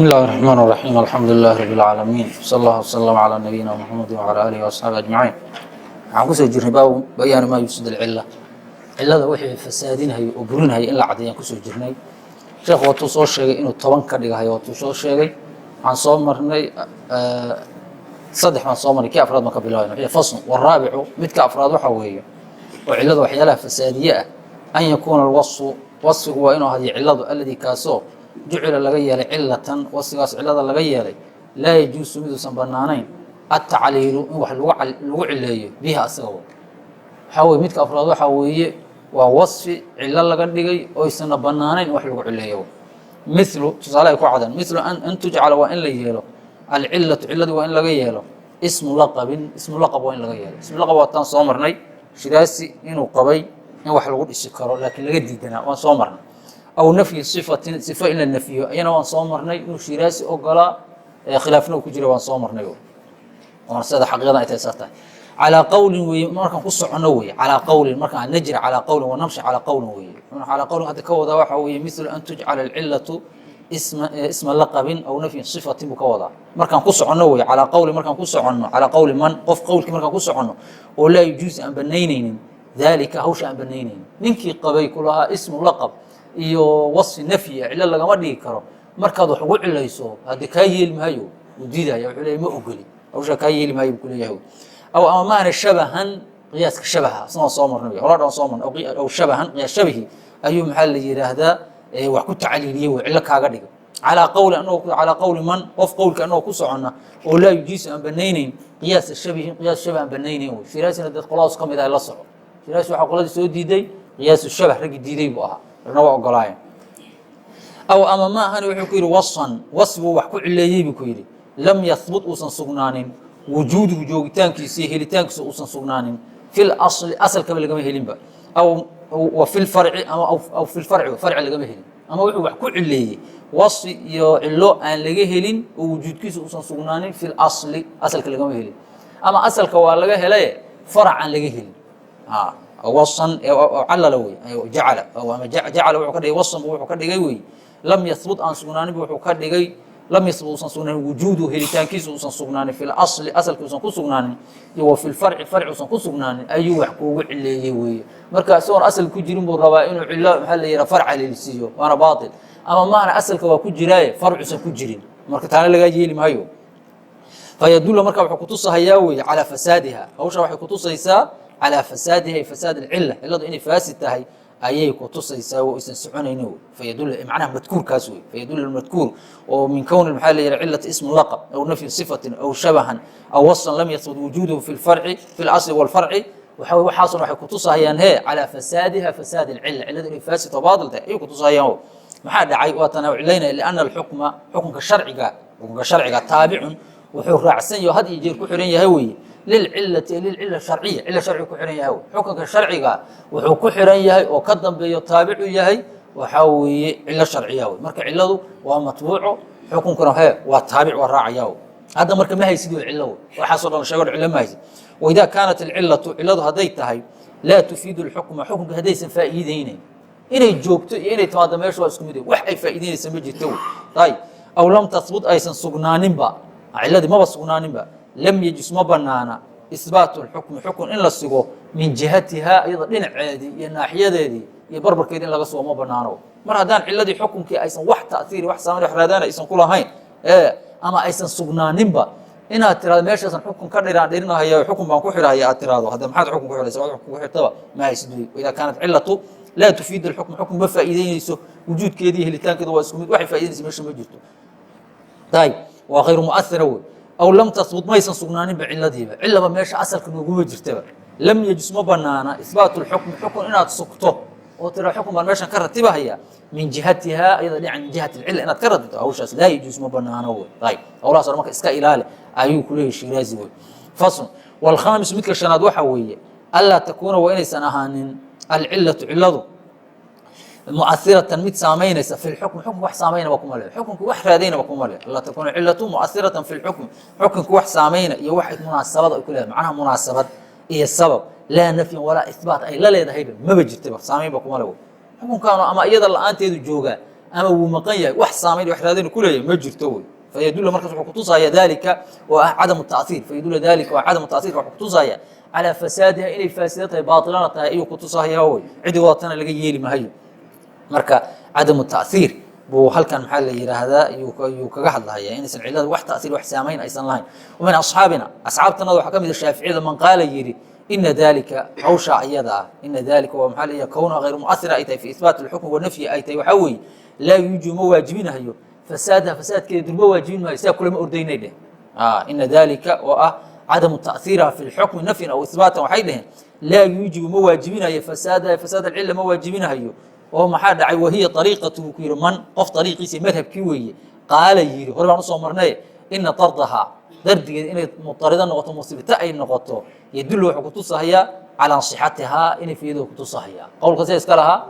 بسم الله الرحمن الرحيم، الحمد لله رب العالمين، صلى الله وسلم على نبينا محمد وعلى آله وأصحابه أجمعين. Waxaan kusoo jirnay baabu bayaani maa yufsid alcila, cilada wixii fasaadinhayo oo burinhayo in la caddeeyaan kusoo jirnay. Sheekhu watuu soo sheegay inuu 10 ka dhigahayo, watuu soo sheegay. Waxaan soo marnay saddex baan soo marnay, kii afraad baan ka bilaabayna. Fasl waraabicu, midka afraad waxaa weeye oo cilada waxyaalaha fasaadiye ah, an yakuuna alwasfu, wasfigu waa inuu ahadiyo ciladu, alladii kaasoo jucila laga yeelay cilatan, wasfigaas cilada laga yeelay, laa yajuusu miduusan banaanayn, atacliilu in wax lagu cileeyo, biha asaga. Waxaa weye midka afraad waxaa weeye waa wasfi cilo laga dhigay oysanna banaanayn in wax lagu cileeyo. Milu, tusaale ay ku cadaan, milu an tujcala, waa in la yeelo, alcilatu ciladii waa in laga yeelo ismu laqabin, ismu laqab waa in laga yeelo. Ismu laqab waataan soo marnay, Shiraasi inuu qabay in wax lagu dhisi karo, laakiin laga diidanaa waan soo marnay. Aw nafyi sifatin, sifo in la nafyiyo iyana waan soo marnay, inuu Shiraasi ogolaa, khilaafna uu ku jira waan soo marnay. Oona sida xaqiiqadan ay tahay saas tahay calaa qowlin weeye markaan ku soconno weeye, calaa qowlin markaan najri calaa qowlin wa namshi calaa qowlin weeye. Calaa qowlin hadda ka wadaa waxaa weeye mithlu an tujcala alcilatu isma laqabin aw nafyin sifatin buu ka wadaa. Markaan ku soconno weeye calaa qowlin, markaan ku soconno calaa qowli man, qof qowlkii markaan ku soconno oo laa yujuusi aan banaynaynin, daalika hawsha aan banaynaynin. Ninkii qabay kulahaa ismu laqab iyo wasfi nafyi cillo lagama dhigi karo, markaad wax ugu cilayso hadde kaa yeeli maayo, uu diidaya, wuxuu leeyahy ma ogoli hawshaa, kaa yeeli maayo buu kuleeyahay. Aw ama maana shabahan, qiyaaska shabaha isna waan soo marnay, hore dhan soo marnay. Aw shabahan, qiyaas shabahi ayuu maxaa la yidhaahdaa wax ku tacliiliyey wey, cillo kaaga dhigay. Calaa qowli anagoo calaa qowli man, qof qowlka anagoo ku soconna oo laa yujiisu aan banaynayn qiyaasa shabihin, qiyaas shabah aan banaynayn wey. Shiraasina dad qoladaas ka mid ah la soco. Shiraasi waxaa qoladii soo diiday qiyaasu shabah, raggii diiday buu ahaa, ragna waa ogolaayeen. Aw ama ma ahani, wuxuu ku yidhi wasfan, wasfibuu wax ku cileeyey buu ku yidhi, lam yahbut uusan sugnaanin wujuuduhu, joogitaankiisa iyo helitaankiisa uusan sugnaanin, fi lasli asalkaba lagama helinba, aw wa fi lfarci ama aw fi lfarci, farci lagama helin, ama wuxuu wax ku cileeyey wasfi iyo cilo aan laga helin oo wujuudkiisa uusan sugnaanin fi lasli, asalka lagama helin, ama asalka waa laga helaye farac aan laga helin. Wasan calala wey, jacala ama jacala wuxuu ka dhigay wasan, wuxuu ka dhigay wey lam yahbut aan sugnaanin, wuxuu ka dhigay lam yahbut uusan sugnaanin wujuudu, helitaankiisa uusan sugnaanin, fi lasli asalki uusan ku sugnaanin, iyo wa fi lfarci, farci uusan ku sugnaanin ayuu wax kuugu cileeyey weeye. Marka isagoon asal ku jirin buu rabaa inuu cilo maxaa la yidhaha farc haleelsiiyo, waana baatil. Ama maana asalka waa ku jiraaye farcusan ku jirin, marka taana lagaa yeeli maayo. Fayadula, marka wuxuu kutusahayaa weeye calaa fasaadiha, hawsha waxay kutusaysaa calaa fasaadiha, fasaad alcila, ciladu inay faasid tahay ayay kutusaysaa oo aysan soconaynin wey. Fayadul macnaha madkuurkaas wey, fayadul almadkuur oo min kowni maxaa la yidhaha cilata ismu laqab aw nafyu sifatin aw shabahan aw wasfan lam yahbut wujuuduhu fi lfarci, fi lasli walfarci, waxa wey waxaasuna waxay kutusahayaan hee calaa fasaadiha, fasaad alcila, ciladu inay faasid oo baatil tahay ayay kutusahayaan. Maxaa dhacay? Waa tan cilaynaya, lianna alxukma, xukunka sharciga, xukunka sharciga taabicun, wuxuu raacsan yaho had iyo jeer ku xiran yahay weeye lilcilati, lilcila sharciya, cila sharciga ku xiran yahay. Xukunka sharciga wuxuu ku xiran yahay oo ka dambeeyo taabicu yahay waxaa weeye cilo sharciya wey. Marka ciladu waa matbuuco, xukunkuna he waa taabic, waa raacaya. Hadda marka ma haysid wey cilo wey, waxaasoo dhan sheego cilo ma haysid. Waidaa kaanat alcilatu, ciladu hadday tahay laa tufiidu alxukma, xukunka haddaysan faa'iideynayn, inay joogto iyo inay timaado meesha waa isku mid, wax ay faa'iideynaysa ma jirto wey. Ayib, aw lam tahbut aysan sugnaaninba, ciladii maba sugnaaninba, lam yejus ma banaana ihbaatu lxukmi, xukun in la sugo, min jihatihaa, iyada dhinaceedii iyo naaxiyadeedii iyo barbarkeedii in laga sugo ma banaano. Mar haddaan ciladii xukunkii aysan wax ta'hiiri, wax saamayn, wax raadaana aysan ku lahayn ama aysan sugnaaninba, inaad tirahdo meeshaasan xukun ka dhiraan dhirinahaya, xukun baan ku xirahaya aad tirahdo, hadda maxaad xukun ku xiraysa? Wax xukun ku xirtaba ma haysid wey. Idaa kaanat cilatu laa tufiidu alxukm, xukun ma faa'iideynayso, wujuudkeedii helitaankeedu waa isku mid, waxay faa'ideynaysa meesha ma jirto. Ayib, waa khayru mu'athira wey. Aw lam tahbut maysan sugnaaninba ciladiiba, cilaba meesha asalka nooguma jirtaba, lam yejus ma banaana ihbaatu lxukmi, xukun inaad sugto oo tira xukun baan meeshan ka ratibahaya, min jihatihaa, iyada dhinaca, min jihati alcila inaad ka ratibto, hawshaas laa yajuus ma banaano wey. Ayib, hawlahaas hore marka iska ilaali ayuu kuleeyahay Shiraazi wey. Fasl walkhaamisu, midka shanaad waxaa weeye anlaa takuuna, waa inaysan ahaanin, alcilatu ciladu muairatan mid saamaynaysa fi lxukm, xukunka wax saamaynaba kuma le, xukunka wax raadaynaba kuma le. Anlaa takuuna cilatu muairatan fi lxukm, xukunka wax saamayna iyo wax munaasabad ay ku leedahay, macnaha munaasabad iyo sabab laa nafyan walaa ihbaat ay la leedahayba maba jirtaba, saamaynba kuma le. Xukunkaanu ama iyada la-aanteedu joogaa Ama wuu maqan yahay, wax saamayn, wax raadaynu ku leeyahay ma jirto wey. Fayadul markaas wuxuu kutusaya dalika oo ah cadamu ta'hiir. Fayadula dalika oo cadamu ta'hiirka wuxuu kutusaya calaa fasaadiha, inay faasida tahay, baatilana tahay ayuu kutusaya wey. Cidii wadatana laga yeeli mahayo. Marka cadamu ta'hiir buu halkan, maxaa la yidhaahdaa, ayuu kaga hadlahaya inaysan cilada wax ta'hiir, wax saamayn aysan lahayn. Wa min asxaabina, asxaabtanada waxaa ka mid a Shaaficiyada, man qaala yidhi ina dalika, hawshaa ayada ah, ina dalika waa maxaa la kownaha hayru mu'athira ay tahay fi ithbaat alxukm wanafyi ay tahay, waxaa weeye laa yuujibu, ma waajibinahayo fasaadaha, fasaadkeeda durma waajibin maayo. Sidaa kulama ordaynay dheh. Ina dalika oo ah cadamu ta'hiiriha fi lxukmi nafyan aw ithbaatan, waxay dheheen laa yuujibu, ma waajibinayo fasaadaha, fasaad alcila ma waajibinahayo. Oo maxaa dhacay? Wahiya ariiqatu buu ku yihi man, qof ariiqiisa, madhabkii weeye, qaala yidhi, hore baan usoo marnay, ina tardahaa, dardigeed inay mutarida noqoto, musibta ay noqoto, yadullu, wuxuu kutusahayaa calaa sixatihaa, inay fiyadoo kutusahayaa. Qowlka see iska lahaa?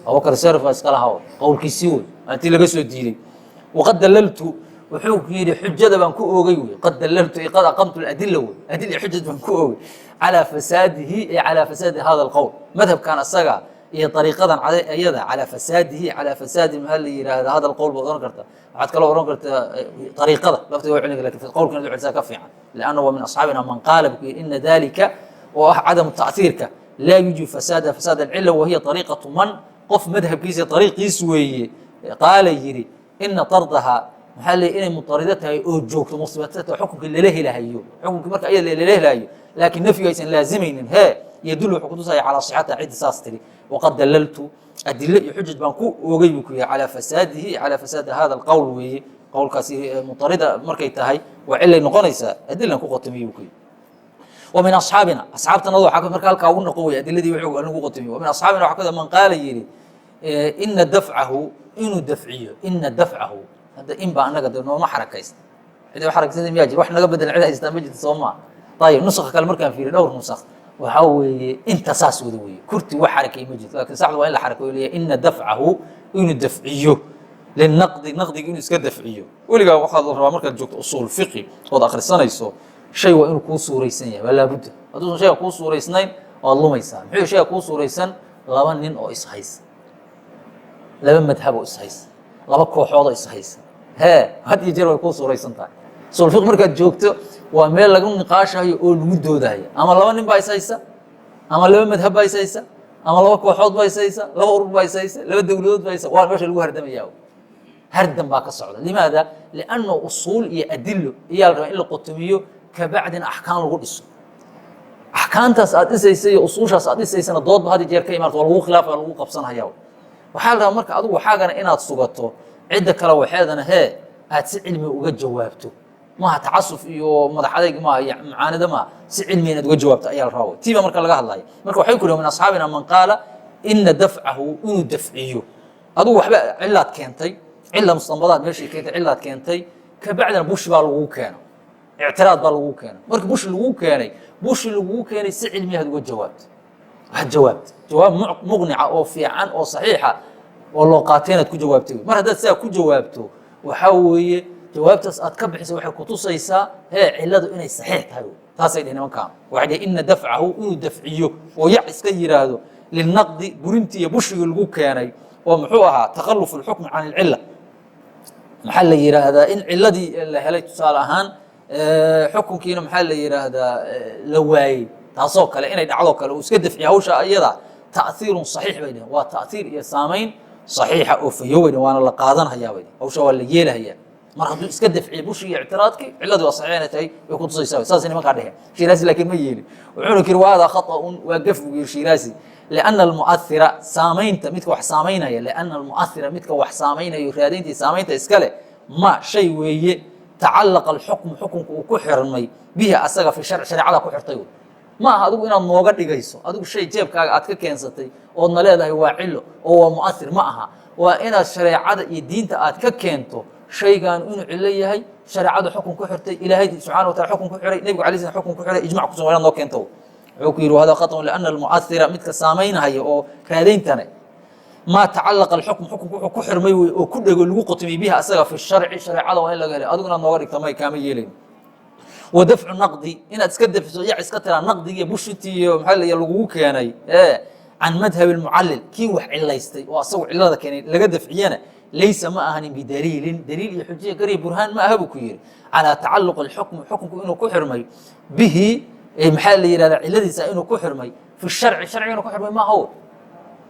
Abubakar Sarif baa iska lahaa, qowlkiisii wey intii laga soo diiday. Waqad dalaltu, wuxuu ku yidhi xujada baan ku oogay wey. Qad dalaltu, qad aqamtu adila wey, adil iyo xujad baan ku oogay calaa fasaadihi, ee calaa fasaadi hada alqowl, madhabkan asaga iyo ariiqadan iyada, calaa fasaadihi, calaa fasaadi, maxaa la yihahda, hada alqowl baad ohan karta. Waxaad kaloo ohan kartaa ariiqada laftiga waa celin, lakin qowlkan inaad u celisaa ka fiican. Lianna wa min asxaabina man qaala buu ku yidhi ina dalika oo ah cadamu ta'hiirka laa yujibu fasaada, fasaad alcila. Wahiya ariiqatu man, qof madhabkiisa, ariiqiis weeye, qaala yidhi ina tardaha, maxaa leey, inay mutarido tahay oo joogto, musibata tahay, xukunkii lala helahayo, xukunkii marka iyada lala helahayo, laakiin nafyigu aysan laazimaynin. Hee, yadullu, wuxuu kutusaya calaa sixatiha ciddi saas tiri. Waqad dalaltu, adilo iyo xujaj baan ku oogay buu ku yihi calaa fasaadihi, calaa fasaadi hada alqowl weeye. Qowlkaasi mutarida markay tahay waa cilay noqonaysaa, adilan ku qotomiyey buu ku yihi. Wa min asxaabina, asxaabtanada waxaa marka halkaa ugu noqon wey adiladii wuxuu lagu qotomiye. Wa min asxaabina waxaa kamid man qaala yidhi ina dafcahu, inuu dafciyo, ina dafcahu. Hadda in baa anaga de nooma xarakaysta, cid u xarakaysata miyaa jir? Wax naga bedelan cid haystaa ma jirto, soo maa? Ayib, nusakha kale markaan fiiriyo, dhowr nusakh, waxaa weeye inta saas wada weeye, kurti wax xarakay ma jirto, laakiin saxdu waa in la xarakeeyo. Leeyahay ina dafcahu, inuu dafciyo, linaqdi, naqdiga inuu iska dafciyo. Weligaa waxaad la rabaa markaad joogto usuul fiqi ood akhrisanayso shay, waa inuu kuu suuraysan yahay, waa laabudda. Hadduusan shayga kuu suuraysnayn waad lumaysaa. Muxuu shayga kuu suuraysan? Laba nin oo ishaysa, laba madhab oo ishaysa, laba kooxood oo ishaysa, hee, had iyo jeer way kuu suuraysan tahay. Usuul fiqi markaad joogto waa meel lagu niqaashayo oo lagu doodayo. Ama laba nin baa ishaysa, ama laba madhab baa ishaysa, ama laba kooxood baa ishaysa, laba urur baa ishaysa, laba dowladood baa ishaysa. Waa meesha lagu hardamaya, hardan baa ka socda. Limaada? Lianna usuul iyo adilo iyaa la rabaa in la qotomiyo, kabacdina axkaam lagu dhiso. Axkaamtaas aad dhisaysa iyo usuushaas aad dhisaysana doodba had iyo jeer ka imaarta, waa lagu khilaafaya, lagu qabsanhaya. Waxaa la rabaa marka adigu waxaagana inaad sugato, cidda kale waxeedana hee aad si cilmi uga jawaabto. Maaha tacasuf iyo madax adayg maaha iyo macaanida maaha, si cilmi inaad uga jawaabto ayaa la rabaa. Tii baa marka laga hadlaya. Marka waxay ku yihi min asxaabina man qaala ina dafcahu, inuu dafciyo. Adigu waxba cilaad keentay, cila mustanbadaad meeshii keentay, cilaad keentay, kabacdina bushi baa lagugu keeno, ictiraad baa lagugu keenay. Marka bushi lagugu keenay, bushi lagugu keenay, si cilmiyahaad uga jawaabto. Waxaad jawaabta jawaab muqnica oo fiican oo saxiixa oo loo qaatay inaad ku jawaabtay. Mar haddaad sidaa ku jawaabto, waxaa weeye jawaabtaas aad ka bixisay waxay kutusaysaa hee ciladu inay saxiix tahay. Taasay dhihin nimankaan. Waxay dhihin ina dafcahu, inuu dafciyo oo yac iska yiraahdo, linaqdi, burintii iyo bushigii lagu keenay oo muxuu ahaa takhaluf alxukmi can alcila, maxaa la yiraahdaa, in ciladii la helay tusaale ahaan, xukunkiina, maxaa la yiraahdaa, la waayey, taasoo kale inay dhacdo kale uu iska dafciyo hawsha iyada, ta'hiirun saxiix bay dheheen. Waa ta'hiir iyo saamayn saxiixa oo fayo bay dheheen, waana la qaadanhayaa bay dheheen, hawsha waa la yeelahayaa. Mar hadduu iska dafciyo bushigii ictiraadkii, cilladii waa saxiix inay tahay way kutusaysaa. Saasay nimankaa dheheen. Shiraasi laakiin ma yeelin, wuxuuna kiri wa hada khata'un, waa gaf buu yiri Shiraasi. lianna almu'athira, saamaynta, midka wax saamaynaya, lianna almu'athira, midka wax saamaynayo, raadayntii saamaynta iskale, ma shay weeye tacalaqa alxukmu, xukunku uu ku xirmay, bihi asaga, fi sharc, shareecada ku xirtay. Ma aha adigu inaad nooga dhigayso, adigu shay jeebkaaga aad ka keensatay oodna leedahay waa cilo oo waa mu'athir, ma aha. Waa inaad shareecada iyo diinta aad ka keento shaygan inuu cilo yahay, shareecadu xukun ku xirtay, Ilaahay subxana wa taala xukun ku xiray, Nebigu alay slam xukun ku xiray, ijmac kusugan waa inaad noo keento. Wuxuu ku yidhi hada khatun lianna almu'athira, midka saamaynahaya oo raadayntana, maa tacalaqa alxukm, xukunku wuxuu ku xirmay wey oo ku dhego, lagu qotomay, bihi asaga, fi sharci, shareecada waa in laga helay. Adigu inaad nooga dhigto may kaama yeelayn. Wa dafcu naqdi, inaad iska dafciso, yac iska tiraa naqdigi, bushitii iyo maxaa la lagugu keenay ee can madhabi almucallil, kii wax cilaystay oo asagu cilada keenay laga dafciyana, Laysa ma ahanin bidaliilin, daliil iyo xujiya gariya burhaan ma aha, buu ku yidhi, calaa tacaluq alxukmi, xukunku inuu ku xirmay, bihi, maxaa la yihahdaa, ciladiisa inuu ku xirmay, fi sharci, sharciga inuu ku xirmay maaha.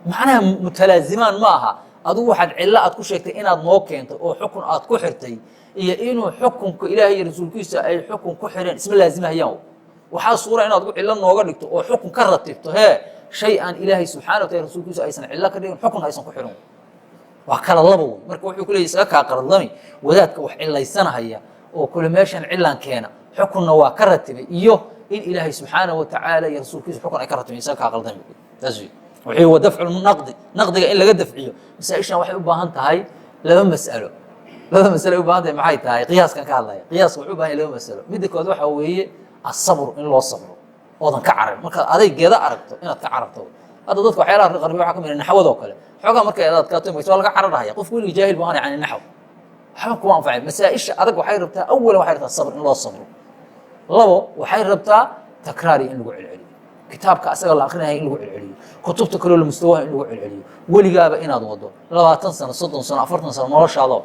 Macnaha mutalaazimaan ma aha. Adigu waxaad cillo aad ku sheegtay inaad noo keentay oo xukun aad ku xirtay iyo inuu xukunka Ilaahay iyo rasuulkiisa ay xukun ku xireen isma laazimahayaan. Waxaa suura inaad ku cillo nooga dhigto oo xukun ka ratibto hee shay aan Ilaahay subxana wa taala rasuulkiisa aysan cillo ka dhigin, xukun aysan ku xirin. Waa kala laba wey. Marka wuxuu ku leeyay, isaga kaa qaradlami wadaadka wax cilaysanahaya oo kule meeshan cilaan keena, xukunna waa ka ratibay, iyo in Ilaahay subxaana wa tacaala iyo rasuulkiisa xukun ay ka ratibeen, isaga kaa qaldami. Saas wey. Wuxuu wa dafcu naqdi, naqdiga in laga dafciyo. Masaa-ishan waxay u baahan tahay laba mas'alo. Laba masalo ay u baahan tahay maxay tahay? Qiyaaskan ka hadlaya. Qiyaaska wuxuu u baahan yahay laba masalo. Midda kood waxaa weeye asabru, in loo sabro oodan ka cararin. Markaad adaygeeda aragto inaad ka cararto. Hadda dadka waxyaalaha qarbi waxaa ka mid ah naxwadoo kale. Xoogaa markay adadkaato waa laga cararahaya. Qofku weligii jaahil buu ahanaya, yani naxw waxba kuma anfacay. Masaa-isha adag waxay rabtaa, awalan waxay rabtaa sabr, in loo sabro. Labo, waxay rabtaa takraari, in lagu celceliyo kitaabka asaga la akrinaya, in lagu celceliyo kutubta kaloo la mustawaha, in lagu celceliyo weligaaba inaad wado 20 sano, 30 sano, 40 sano noloshaado,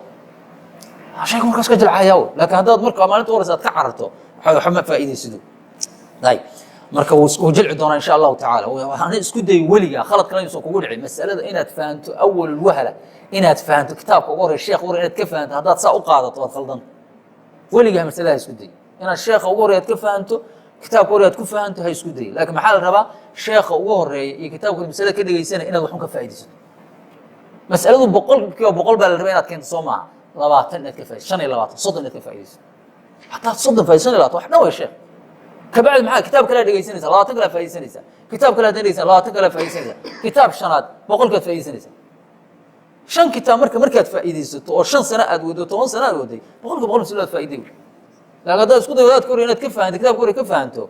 shayga markaas ka jilcayaa. Laakiin haddaad marka maalinta horeysa aad ka cararto, waxba ma faa'iidaysido. Ayib, marka wuu jilci doonaa insha Allahu tacaala. Waxaana isku day weligaa khalad kale yuusan kugu dhicin masalada inaad fahanto awalulwahla, inaad fahanto kitaabka ugu horey, sheekha ugu horey inaad ka fahanto. Haddaad saa u qaadato waad khaldanta. Weligaa masalada isku day inaad sheekha ugu horey aad ka fahanto, kitaabka horey aad ku fahanto ha isku day. Laakiin maxaa la rabaa? Sheekha ugu horeeya iyo kitaabka masalada ka dhegaysana inaad waxun ka faa'iidaysato. Masaladu 100% baa la rabaa inaad keento, soo maaha? 20 inaad ka faa'idayso, 25, 30 inaad ka faa'idaysato. Haddaad 30 faa'idayso, 25 wax dhan way sheekh. Kabacdi maxaa? Kitaab kalea dhegaysanaysa, 20 kalea faaidaysanaysa. Kitaab kale haddaad dhegaysan, 20 kalea faaidaysanaysa. Kitaab shanaad 100kaad faaidaysanaysa. Shan kitaab marka markaad faa'iidaysato oo 5 sano aad wado, 10 sano aad waday, 100% masalo aad faa'iday. Laakiin haddaad isku day wadaadka hore inaad ka fahanto, kitaabka hore ka fahanto,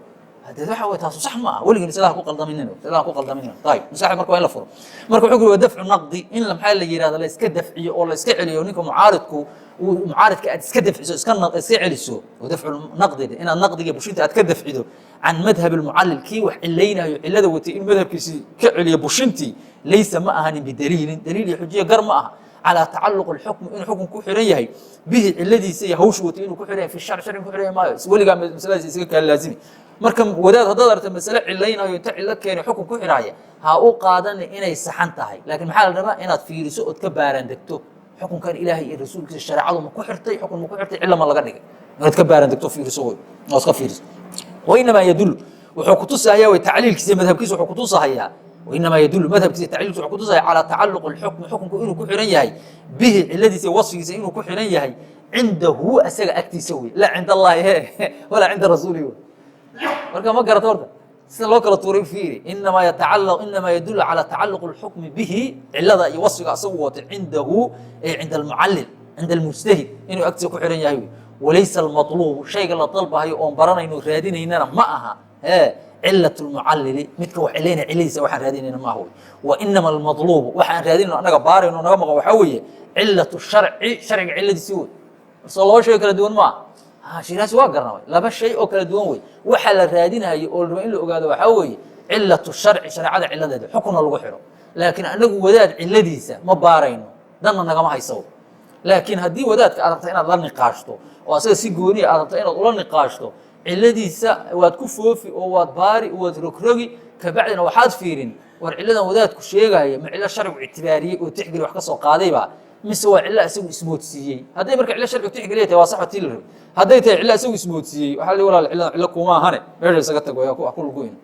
haddee waxa wey taasu sax ma ah. Weligii masalaha ku qaldaminino, masalaha ku qaldaminino. Ayib, masaxda marka waa in la furo. Marka wuxuu ku yiri wa dafcu naqdi, in maxaa la yihahda, la iska dafciyo oo la iska celiyo ninka mucaaridku uu mucaaridka aad iska dafciso, iska celiso. Wa dafcu naqdi, inaad naqdiga bushinta aad ka dafcido can madhab almucallil, kii wax cilaynayo, cilada watay, in madhabkiisii ka celiyo bushintii, laysa ma ahanin bidaliilin, daliil iyo xujiyo gar ma aha, calaa tacaluq alxukmi, inuu xukun ku xiran yahay, bihi, ciladiisa iyo hawshu watay inuu ku xiran yahay, fi sharci, sharci ku xiran yahay maayo. Weligaa masaladaas isaga kala laazimi. Marka wadaad haddaad aragto masale cilaynayo, inta cillo keenay xukun ku xiraya, ha u qaadani inay saxan tahay. Laakiin maxaa la rabaa? Inaad fiiriso ood ka baaraan degto xukunkan Ilaahay iyo rasuulkiisa shareecadu ma ku xirtay, xukun ma ku xirtay, cillo ma laga dhigay. Inaad ka baaran degto, fiiriso wey, oo iska fiiriso. Wainamaa yadul, wuxuu kutusahayaa wey tacliilkiisa, madhabkiisa wuxuu kutusahayaa. Wainamaa yadulu, madhabkiisa tacliilkiisa wuxuu kutusahaya calaa tacaluq alxukmi, xukunku inuu ku xiran yahay, bihi, ciladiisa iyo wasfigiisa inuu ku xiran yahay, cindahu, asaga agtiisa wey, laa cinda Allahi he walaa cinda rasuulihi wey. Marka ma garato horta sida loo kala tuuray, fiiri. Inamaa yatacalaq, inamaa yadulu calaa tacaluq alxukmi bihi, cilada iyo wasfiga asagu watay, cindahu ay cinda almucallil, cinda almujtahid, inuu agtiisa ku xiran yahay wey. Walaysa almatluubu, shayga la dalbahayo oon baranayno raadinaynana ma aha ee cilat lmucallili, midka wax cilaynaya ciladiisa waxaan raadinayna maaha wey. Wa inama almatluubu, waxaan raadinayno annaga baarayno naga maqan waxaa weeye cilatu sharci, sharciga ciladiisi wey. Soo laba shay oo kala duwan maaha? Shiraasi waa garnamay, laba shay oo kala duwan wey. Waxa la raadinayo oo la rabo in la ogaado waxaa weeye cilatu sharci, shareecada ciladeeda, xukunna lagu xiro. Laakiin anagu wadaad ciladiisa ma baarayno, danna nagama hayso. Laakiin haddii wadaadka aad rabta inaad la niqaashto oo asaga si gooniya aad rabta inaad ula niqaashto, ciladiisa waad ku foofi oo waad baari oo waad rogrogi. Kabacdina waxaad fiirin, war ciladan wadaadku sheegaya ma cilo sharcigu ictibaariyey oo tixgeli wax ka soo qaadayba, mise waa cilo isagu ismoodsiiyey? Hadday marka cilo sharcigu tixgeliya tahay, waa sax tii la rabay. Hadday tahay cilo isagu ismoodsiiyey, waxaa la walaal ciladan cilo kuma ahane, meesha isaga tag way ku lugoyn.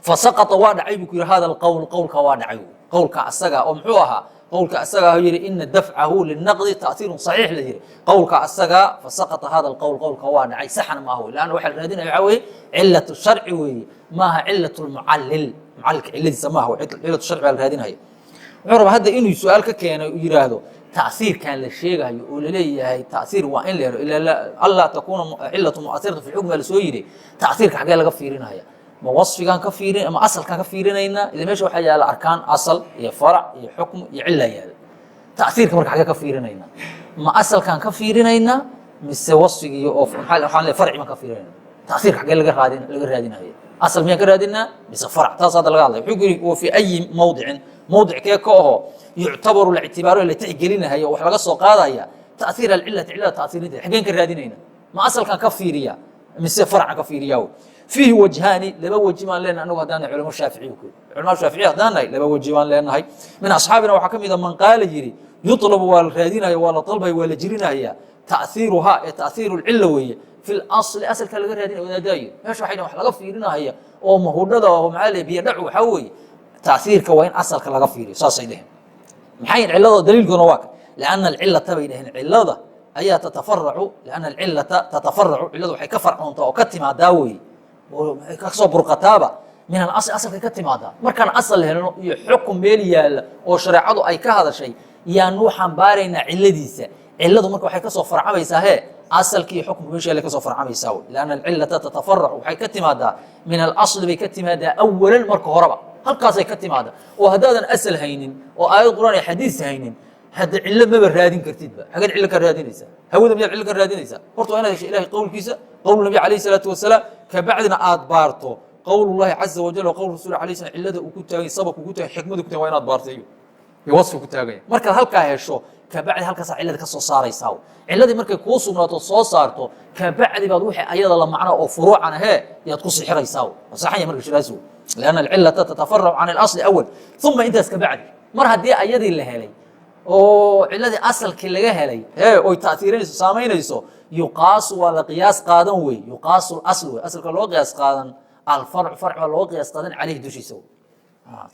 Fasaqata, waa dhacay buu ku yidhi, hada alqowl, qowlka waa dhacay. Qowlka asaga oo muxuu ahaa? Qowlka asaga yidhi ina dafcahu linaqdi ta'hiirun saxiix la yidhi, qowlka asaga fasaqata hada alqowl, qowlka waa dhacay, saxna maaha wey. Lanna waxa la raadinaya waxaa weeye cilatu sharci weeye, maaha cilatu lmucallil, mucallilka ciladiisa maaha wey, cilatu sharci baa la raadinaya. Wuxuu rabaa hadda inuu su-aal ka keenay uu yidhaahdo ta'hiirkan la sheegayo oo laleeyahay ta'hiir waa in la helo ilaa allaa takuuna cilatu mu'asiratu fi xukm baa lasoo yidhi. Ta'hiirka xaggee laga fiirinaya? Ma wasfigaan ka fiirin ama asalkaan ka fiirinaynaa? Ila meesha waxaa yaala arkaan, asal iyo farac iyo xukm iyo cila yaala. Ta'hiirka marka xaggee ka fiirinaynaa? Ma asalkaan ka fiirinaynaa mise wasfigii oo waxaan leeyahay farci baan ka fiirinayna? Ta'hiirka xaggee laga raadinaya? Asal miyaan ka raadinaa mise farac? Taas hadda laga hadlaya. Wuxuu ku yidhi wa fi ayi mawdicin. Mowdickee ka aho yuctabaru la ictibaaro, la tixgelinahayo, wax laga soo qaadaya ta'hiir alcilati, cilada ta'hiirinteeda xaggeen ka raadinayna? Ma asalkan ka fiiriya mise farcan ka fiiriyaa? Fiihi wajhaani, laba weji baan leenahay anagu haddaan nahay culamo shaaficiy. Ku culamada shaaficiya haddaan nahay, laba weji baan leenahay. Min asxaabina waxaa ka mid a man qaala, yidhi: yutlabu, waa la raadinaya, waa la dalbaya, waa la jirinaya, ta'hiiruhaa ee ta'hiiru lcilla weeye, fi lasli, asalka laga raadinaya. Wadaadaayo meesha waxay dhahen wax laga fiirinaya oo mahudhada oo maxaa la biyo dhacu waxaa weeye ta'hiirka waa in asalka laga fiiriyo, saasay dheheen. Maxay cilada daliilkoona waa ka lianna alcilata, bay dhaheen, cilada ayaa tatafaracu, lianna alcilata tatafaracu, ciladu waxay ka farcoontaa oo ka timaadaa weeye oo ka soo burqataaba min alasl, asalkay ka timaadaa. Markaan asal helno iyo xukun meel yaalla oo shareecadu ay ka hadashay, yaanu xambaaraynaa ciladiisa. Ciladu marka waxay kasoo farcamaysaa hee asalkii iyo xukunka meesha yaalla kasoo farcamaysaa wey. Lianna alcilata tatafaracu, waxay ka timaadaa min alasli bay ka timaadaa awalan, marka horeba halkaasay ka timaadaa. Oo haddaadan asal haynin oo aayad Qur'aan iyo xadiis haynin, hadda cillo maba raadin kartidba. Xageed cillo ka raadinaysaa? Hawada miyaad cillo ka raadinaysaa? Horta waa inaad hesho Ilahay qowlkiisa, qowl Nabi calayhi salaatu wasalaam, kabacdina aad baarto qowlullahi caza wajal wa qowl rasul alayh salam, cillada uu ku taagay, sababku ku taagay, xikmadu ku tagay, waa inaad baarto iyo wasfi ku taagaya. Markaad halkaa hesho, kabacdi halkaasaa cillada ka soo saaraysaa. Cilladii markay kuu sugnaato, soo saarto, kabacdi baad wixii ayada la macno oo furuucan ahee yaad ku sixiraysaa. Waa saxan yahay marka shiraasi. lianna alcillata tatafaracu can alasli awal, uma intaas kabacdi, mar haddii ayadii la helay oo ciladii asalkii laga helay ee oy ta'hiirinayso, saamaynayso, yuqaasu, waa la qiyaas qaadan wey. Yuqaasu asl wey, asalka loo qiyaas qaadan, alfarcu, farc baa loo qiyaas qaadan, caleyhi, dushiisa wey.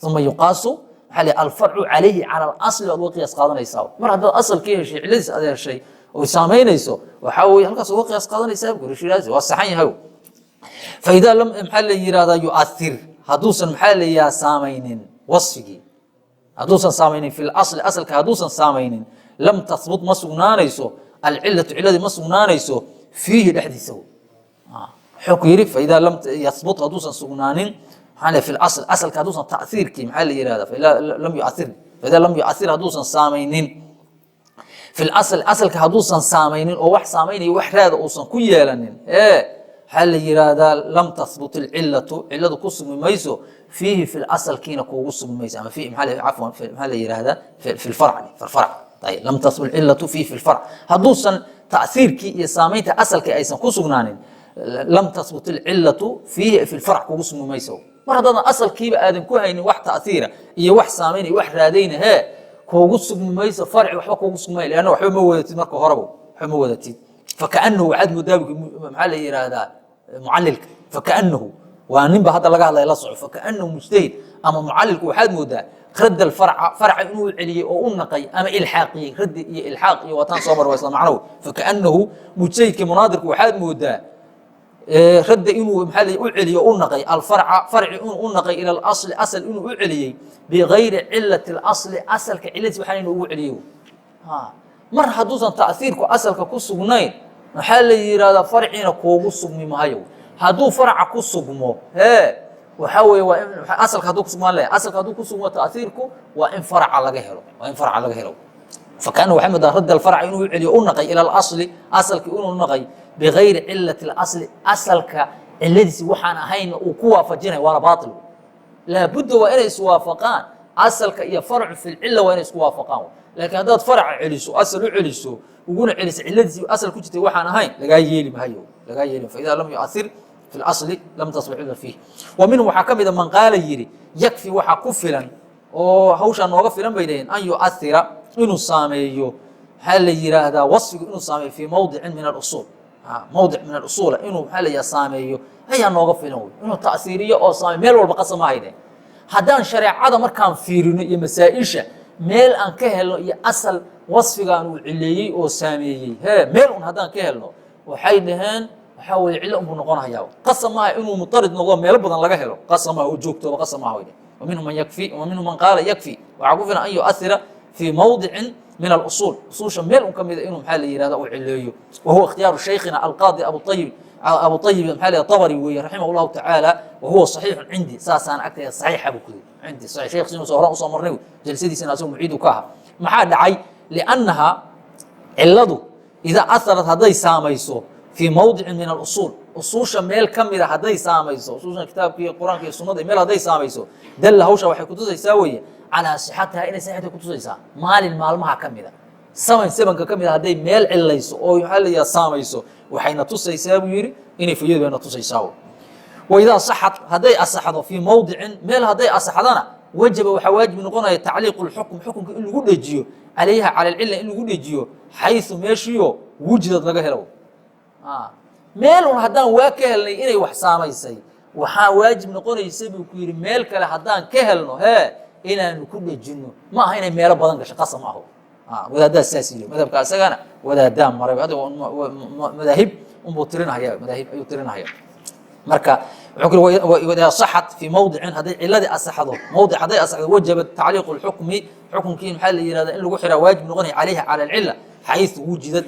Uma yuqaasu, maxaa la alfarcu, calayhi, cala alasli baad uga qiyaas qaadanaysaa. Mar haddaad asalkii heshay, ciladiis aad heshay oy saamaynayso, waxaa weye halkaas uga qiyaas qaadanaysaa. Gurishiraasi waa saxan yahay. Faidaa lam, maxaa la yihahdaa, yuathir, hadduusan, maxaa la yidhaha, saamaynin wasfigii, hadduusan saamaynin fi lasli, asalka hadduusan saamaynin, lam tahbut, ma sugnaanayso, alcilatu, ciladii ma sugnaanayso, fiihi, dhexdiisa wey. Wuxuu ku yidhi: faidaa lam yahbut, hadduusan sugnaanin, maxaa la fi lasl, asalka hadduusan ta'hiirkii, maxaa la yihahda, faidaa lam yuathir, faidaa lam yuathir, hadduusan saamaynin fi lasl, asalka hadduusan saamaynin oo wax saamaynayo, wax raada uusan ku yeelanin, ee waxaa la yihahdaa lam tahbut alcilatu, ciladu ku sugmi mayso, fiihi, fi asalkiina kuugu sugmi mayso, ama fi maxaa cafwan, maxaa la yihahdaa, fi lfarc, fi lfarc. Ayib, lam tahbut alcilatu fiihi fi lfarc, hadduusan ta'hiirkii iyo saamaynta asalkii aysan ku sugnaanin, lam tahbut alcilatu fiihi fi lfarc, kugu sugmi mayso. Mar haddaadan asalkiiba aadan ku haynin wax ta'hiira iyo wax saamayn iyo wax raadayna, hee kuugu sugmi mayso farci, waxba kuugu sugmay, leanna waxba ma wadatid, marka horeba waxba ma wadatid. Fakaanahu, waxaad moodaa, maxaa la yihahdaa, mucalilka, fakaanahu waa ninba hadda laga hadlaya, la soco. Fakaanahu mujtahid ama mucalilku waxaad moodaa radd alfarca, farca inuu celiyey oo u naqay ama ilxaaqiyey. Raddi iyo ilxaaq iyo waataan soo mar, waa isla macno. Fakaanahu mujtahidkii munaadirku waxaad moodaa radda inuu, maxaa la, u celiyo, u naqay, alfarca, farci inuu u naqay, ila alasli, asal inuu u celiyey, bigayri cilati alasli, asalka ciladiis waxaan inuu ugu celiyey. Mar hadduusan ta'hiirku asalka ku sugnayn, maxaa la yihahdaa, farcina kuugu sugmi maayo. Hadduu farca ku sugmo, hee waxaa weeye waa in asalka hadduu kusugmaan leeyahay, asalka hadduu ku sugmo ta'hiirku, waa in farca laga helo, waa in farca laga helo. Fakaana, waxay moodaa, radd alfarca inuu u celiyo, u naqay, ila alasli, asalkii inuu naqay, bigayri cilati alasli, asalka ciladiisi waxaan ahayn uu ku waafajinayo, waana baatil. Laabudda waa inay iswaafaqaan asalka iyo farcu fi lcila, waa inay isku waafaqaan. Laakiin haddaad farca celiso, asal u celiso, uguna celiso ciladiisii asal ku jirtay waxaan ahayn, lagaa yeeli maayo, lagaa yeeli. Faida lam yuathir fi اlasli lam tasbix ila fiih. Wa minhum, waxaa ka mida, man qaala, yidhi: yakfi, waxaa ku filan oo hawshaa nooga filan, bay dhaheen, an yuathira, inuu saameeyo, maxaa la yiraahdaa, wasfigu inuu saameeyo, fii mawdicin min alusuul, mawdic min alusuula inuu, maxaa la yidhaha, saameeyo ayaa nooga filan wey. Inuu ta'siiriyo oo saameeyo meel walba qasam ma haydeen. Haddaan shareecada markaan fiirino iyo masaa-isha meel aan ka helno iyo asal wasfigaan uu cileeyey oo saameeyey, hee meel un haddaan ka helno, waxay dhaheen waxaa weye cillo unbuu noqonayaa. Qasam maaha inuu mutarid noqdo, meelo badan laga helo qasam maaha oo joogtooba qasam maaha way dhaheen. Wa minhum man yakfi, wa minhum man qaala yakfi, waxaa ku filan, an yu'athira fii mawdicin min alusuul, usuusha meel un ka mida inuu, maxaa la yihahda, uu cileeyo. Wa huwa ikhtiyaaru shaykhina alqaadi abu ayib, abu ayib, maxaa la Tabari weeye, raximah llahu tacaala. Wa huwa saxiixun cindi, saasaan agteeda saxiixa buu ku yiri, cindi saxiix. Sheekh sinuusa horaan usoo marnay, jalsadiisana asagoo muciidu ka ahaa. Maxaa dhacay? Liannaha, ciladu, idaa aharat, hadday saamayso, fii mawdicin min alusuul, usuusha meel ka mida hadday saamayso, usuusha kitaabka iyo Qur-aanka iyo sunnada meel hadday saamayso, dalla, hawsha waxay kutusaysaa weeye. Calaa sixatiha, inay saxita kutusaysaa. Maalin maalmaha ka mida, saman samanka ka mida, hadday meel cilayso oo maxaa la yidhaha saamayso, waxayna tusaysaa buu yidhi inay fayadu bayna tusaysaa. Waidaa saxad, hadday asaxdo, fii mowdicin, meel hadday asaxdana, wajaba, waxaa waajib noqonaya, tacliiqu lxukm, xukunka in lagu dhejiyo, calayha, cala alcila in lagu dhejiyo, xaysu meeshiyo wujidad laga helo. Meel un haddaan waa ka helnay inay wax saamaysay, waxaa waajib noqonaysa buu ku yidhi meel kale haddaan ka helno hee inaanu ku dhejinno. Ma aha inay meelo badan gasho, qasam aho. Wadaaddaa saas yidhi, madhabka isagana wadaadaa maray. Hadda madaahib unbuu tirinahaya, madaahib ayuu tirinahaya. Marka wuxuu ku yidhi idaa saxat fii mowdicin, hadday ciladii asaxdo mowdic, hadday asaxdo, wajaba tacliiqu lxukmi, xukunkii maxaa la yihahda in lagu xiraa waajib noqonaya, calayha, cala alcila, xayثu wujidad,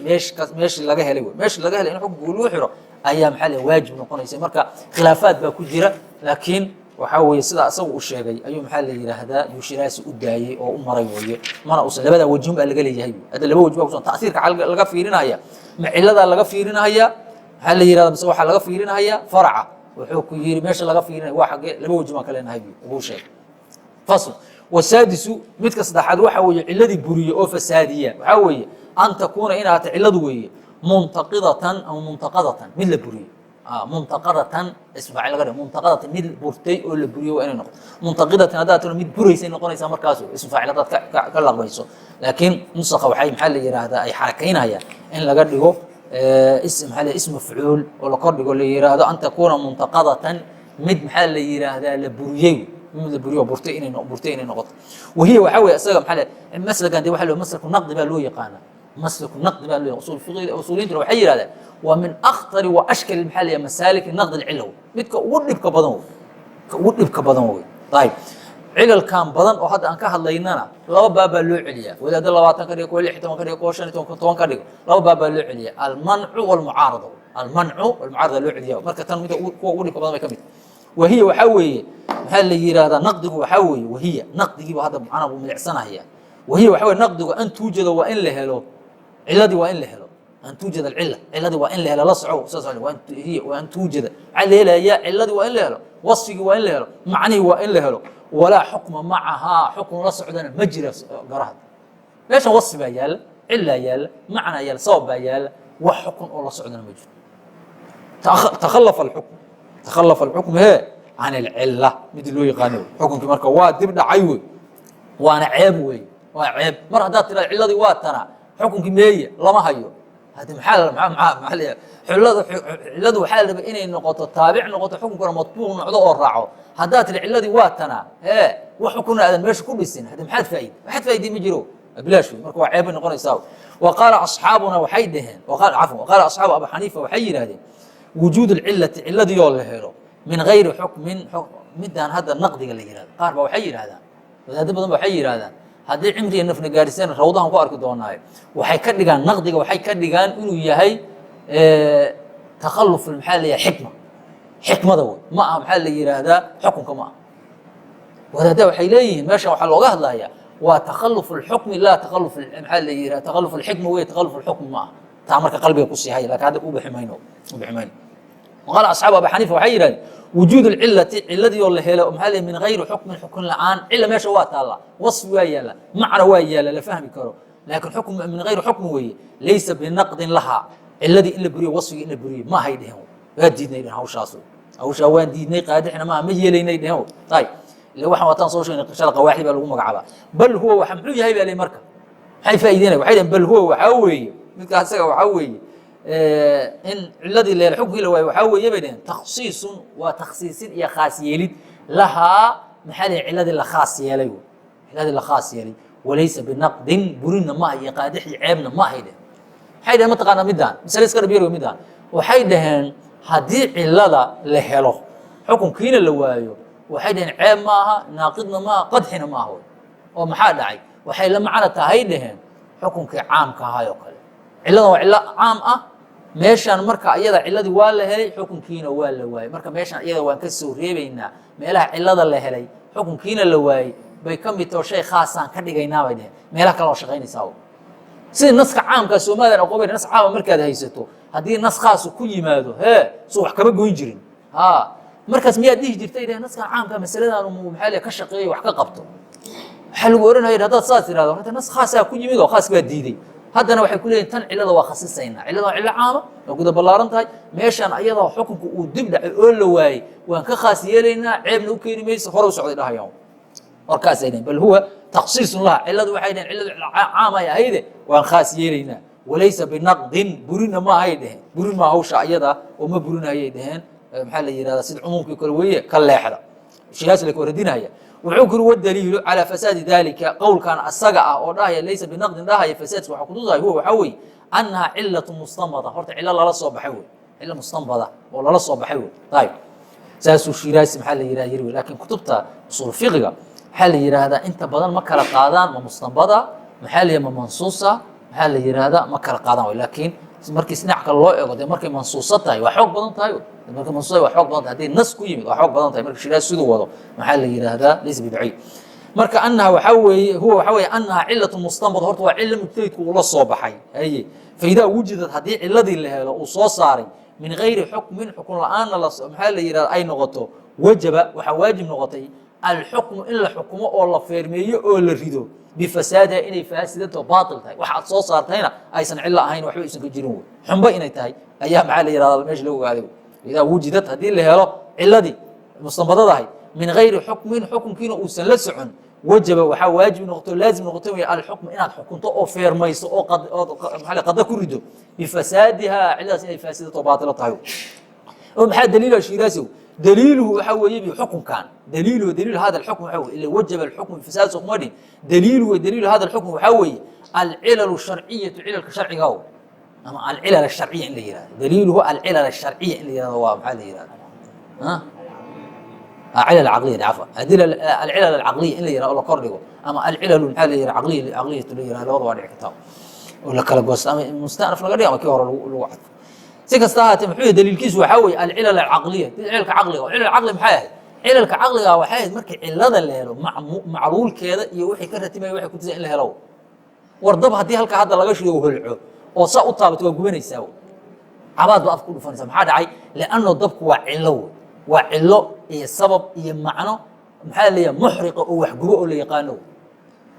meeshii laga helay wey, meeshii laga helay in xukunka lagu xiro ayaa maxaa la waajib noqonaysa. Marka khilaafaad baa ku jira, laakiin waxaa weeye sida isaga uu sheegay ayuu maxaa la yidhaahdaa yushiraasi u daayey oo u maray weeye. Mana usan labadaa wejin baa laga leeyahay. Hadda laba wejin baa kusan ta'siirka laga fiirinaya. Ma ciladaa laga fiirinaya maxaa la yihahda, mise waxaa laga fiirinaya faraca? Wuxuu ku yiri meesha laga fiirinaya waa xaggee? Laba wejin baan ka leenahay buu ugu sheegay. Fasl wasaadisu, midka saddexaad waxa weeye ciladii buriye oo fasaadiya waxaa weeye an takuuna, in ahaato ciladu weeye muntaqidatan ama muntaqadatan, mid la buriye. Muntaqadatan ism faacil laga dhigo, muntaqadatan mid burtay oo la buriyo waa inay noqoto. Muntaqidatan haddaad tiro mid buraysay noqonaysaa markaas, ism faacil haddaad ka laqbayso. Laakiin nusakha waxay maxaa la yidhaahdaa ay xarakaynayaan in laga dhigo ism maxaa la ism mafcuul oo la kor dhigo, la yidhaahdo an takuuna muntaqadatan, mid maxaa la yidhaahdaa la buriyey, mid la buriyo burtay inay noqoto. Wahiya waxaa weeye isaga maxaa la maslakan de waxa loo maslaku naqdi baa loo yaqaanaa, maslaku naqdi baa loo usul fiqi. Usuuliyiintuna waxay yidhahdeen waa min akhtari wa ashkal maxaa la yidhaha masaalik naqd alcila, midka ugu dhibka badan wey, ka ugu dhibka badan wey. Ayib, cilalkan badan oo hadda aan ka hadlaynana laba baab baa loo celiyaa. Wadaaddo 20 ka dhigo, kuwa 16 ka dhigo, kuwa 15, 10 ka dhigo, laba baab baa loo celiyaa: almancu walmucaarada. Almancu walmucaarada loo celiyaa. Marka tan midka kuwa ugu dhibka badan bay ka mid. Wahiya waxaa weeye maxaa la yidhaahdaa naqdigu waxaa weeye, wahiya naqdigiiba hadda macnaha buu milicsanaya. Wahiya waxaa weye naqdigu an tuujada, waa in la helo ciladii, waa in la helo, an tuujada alcila, ciladii waa in la helo. La soco saas hiya waa an tuujada, maxaa la helayaa? Ciladii waa in la helo, wasfigii waa in la helo, macnihii waa in la helo. Walaa xukma macahaa, xukun la socdana ma jira. Garaha meeshan wasfi baa yaalla, cilaa yaalla, macnaa yaalla, sabab baa yaalla, wax xukun oo la socdana ma jiro. Takhalafa alxukm, takhalafa alxukm hee can alcila, mid loo yaqaano xukunkii marka waa dib dhacay wey, waana ceeb wey, waa ceeb. Mar haddaad tirahdo ciladii waa tana, xukunkii meeye? Lama hayo. Hadi maxaa maxaa maxaa la xulada ciladu waxaa la rabay inay noqoto taabic noqoto, xukunkuna matbuuc noqdo oo raaco. Haddaad tiri ciladii waa tana hee, wax xukuna aadan meesha ku dhisin, hadi maxaad faa'iid? Waxaad faa'iday ma jiro, bilaash wey. Marka waa ceeb bay noqonaysaa. Wa qaala asxaabuna, waxay dhaheen, cafwan, waqaala asxaabu Abu Xaniifa, waxay yidhahdeen wujuud alcilati, ciladii oo la helo, min gayri xukmin. Midaan hadda naqdiga la yihahdo, qaar ba waxay yidhahdaan, wadaado badan ba waxay yidhahdaan haddii cimriga nafna gaadhiseen rawdahan ku arki doonaayo, waxay ka dhigaan naqdiga, waxay ka dhigaan inuu yahay takhalluf maxaa la yidhaha xikma, xikmada wey, ma aha maxaa la yidhaahdaa xukunka ma aha. Wadaadda waxay leeyihiin meeshan waxaa looga hadlayaa waa takhalluf alxukmi, laa takhalluf maxaa la yidhaha takhalluf alxikma wey, takhalluf alxukmi ma aha. Taa marka qalbiga ku sii haya, lakin hadda u bixi mayno, u bixi mayno. Qaala asxaabu Abi Xaniifa, waxay yidhahdeen wujuud alcilati, ciladii oo la helo maxaa la min gayri xukmin, xukun la'aan. Cila meesha waa taalla, wasfi waa yaalla, macna waa yaalla la fahmi karo, laakiin xukm min gayri xukmi weeye. Laysa binaqdin lahaa, ciladii in la buriyo, wasfigii in la buriyo ma ahay dhehen. Waa diidnay dhehen hawshaas, hawshaa waan diidnay, qaadixna maaha, ma yeelaynay dhehen. Ayib, ila waxaan waataan soo sheegnay shala, qawaaxid baa lagu magacaabaa. Bal huwa waxa muxuu yahay baa li marka maxay faa'iideynaya? Waxay dhehen bal huwa waxaa weeye midka isaga waxaa weeye in ciladii la helo, xukunkii la waayo, waxaa weeye bay dheheen takhsiisun, waa takhsiisin iyo khaas yeelid, lahaa maxaa la ciladii la khaas yeelay wey, ciladii la khaas yeelay. Walaysa binaqdin, burinna ma aha iyo qaadix iyo ceebna ma ahay dhehen. Maxay dheheen mataqaanaa? Midaan masale iska dhab yar wey. Midaan waxay dhaheen haddii cilada la helo, xukunkiina la waayo, waxay dhaheen ceeb ma aha, naaqidna maaha, qadxina ma aha wey. Oo maxaa dhacay? Waxay la macno tahay dhaheen xukunkii caamka ahay oo kale. Ciladan waa cilo caam ah meeshaan, marka iyada ciladii waa la helay, xukunkiina waa la waayey. Marka meeshaan iyada waan ka soo reebaynaa, meelaha cilada la helay xukunkiina la waayey bay ka mid taho, shay khaasaan ka dhigaynaa bay dheheen. Meelaha kale oo shaqaynaysaa sida naska caamkaa soomaliyan aqoon, nas caama markaad haysato, haddii nas khaasu ku yimaado hee soo wax kama goyn jirin. Ha markaas miyaad dhihi jirtay dheh naskan caamka masaladaanu maxaa le ka shaqeeyo wax ka qabto? Waxaa lagu ohanaya haddaad saas tirahdo, horta nas khaasaa ku yimid oo khaas baa diiday. Haddana waxay ku leeyihin tan cilada waa khasisaynaa. Cilada waa cillo caama, waa guda ballaaran tahay. Meeshaan ayadoo xukunka uu dib dhacay oo la waayey waan ka khaas yeelaynaa, ceebna u keeni mayso. Hore u socday dhahayaan warkaasay dhaheen, bal huwa takhsiisun laha. Ciladu waxay dhaheen ciladu caam ay ahayde, waan khaas yeelaynaa. Walaysa binaqdin, burina ma ahay dheheen, burin maa hawsha ayada oo ma burinayay dheheen. Maxaa la yihahdaa, sida cumuumkii kale weeye, ka leexda. Shihaas la radinaya wuxuu kuri, wadaliilu calaa fasaadi dalika, qowlkan asaga ah oo dhahaya laysa binaqdin dhahaya, fasaadka waxaa kutusahay huwa waxaa weeye annaha cilatu mustanbada. Horta cilo lala soo baxay wey, cilo mustanbada oo lala soo baxay wey. Ayib, saasuu Shiraasi maxaa la yiraha yiri wey. Laakiin kutubta usuul fiqiga maxaa la yiraahdaa, inta badan ma kala qaadaan ma mustanbada, maxaa la ma mansuusa, maxaa la yiraahdaa, ma kala qaadaan wey. Laakiin markii dhinac kale loo eego, dee markay mansuuso tahay waa xoog badan tahay. Markay mansuusa waa xoog badan tahay, haddii nas ku yimid waa xoog badan tahay. Marka Shiraasi siduu wado maxaa la yiraahdaa, laysa bibaciid. Marka annaha waxaa weeye, huwa waxaa weeye annaha cilatu mustanbad. Horta waa cilo mujtahidku uu la soo baxay. Haye, faidaa wujidad, haddii ciladii la helo uu soo saaray, min gayri xukmin, xukun la-aanna maxaa la yihahda ay noqoto, wajaba, waxaa waajib noqotay alxukmu, in la xukumo oo la feermeeyo oo la rido, bifasaadiha, inay faasidato, baatil tahay. Wax aad soo saartayna aysan cilo ahayn, waxba aysan ka jirin wey. Xumbo inay tahay ayaa maxaa la yihahda meesha lagu ogaaday. Idaa wujidad, haddii la helo ciladii mustanbadadahay, min gayri xukmin, xukunkiina uusan la socon, wajaba, waxaa waajib noqoto, laazim noqoto wey, alxukmu, inaad xukunto oo feermayso oo maxaa qada ku rido, bifasaadiha, ciladaas inay faasidato, baatilo tahay. Oo maxaa daliila Shiiraasiw? Daliiluhu waxaa weeye bi xukunkan, daliiluhu, daliil hada alxukm waxaa weye, ila wajaba alxukmu bifasaad soo kuma dhihin. Daliiluhu, daliilu hada alxukm waxaa weeye alcilalu sharciyatu, cilalka sharciga o ama alcilal asharciya in la yihahdo. Daliiluhu alcilal asharciya in la yihahdo waa maxaa la yihahda, cilal caqliya, cafwan, alcilal alcaqliya in la yihahdo oo la kor dhigo, ama alcilalu maxaa la yihahda caqliya, caqliyatu la yihahdo, labada waa dhici kartaa oo la kala goosto, ama mustanaf laga dhigo ama kii hore lagu cadfo. Si kasta ahaatee, muxuu yahay daliilkiisu? Waxaa weeye alcilal alcaqliya, cilalka caqliga. Cilal caqli maxay ahayd? Cilalka caqliga waxay ahayd markii cilada la helo, macluulkeeda iyo wixii ka ratimaya waxay kutusay in la helo. War dab haddii halka hadda laga shido holco oo saa u taabato, waa gubanaysaa, cabaad ba af ku dhufanaysa. Maxaa dhacay? Lianno dabku waa cilo wey, waa cilo iyo sabab iyo macno maxaa la leeyahay muxriqa oo waxgubo oo la yaqaano.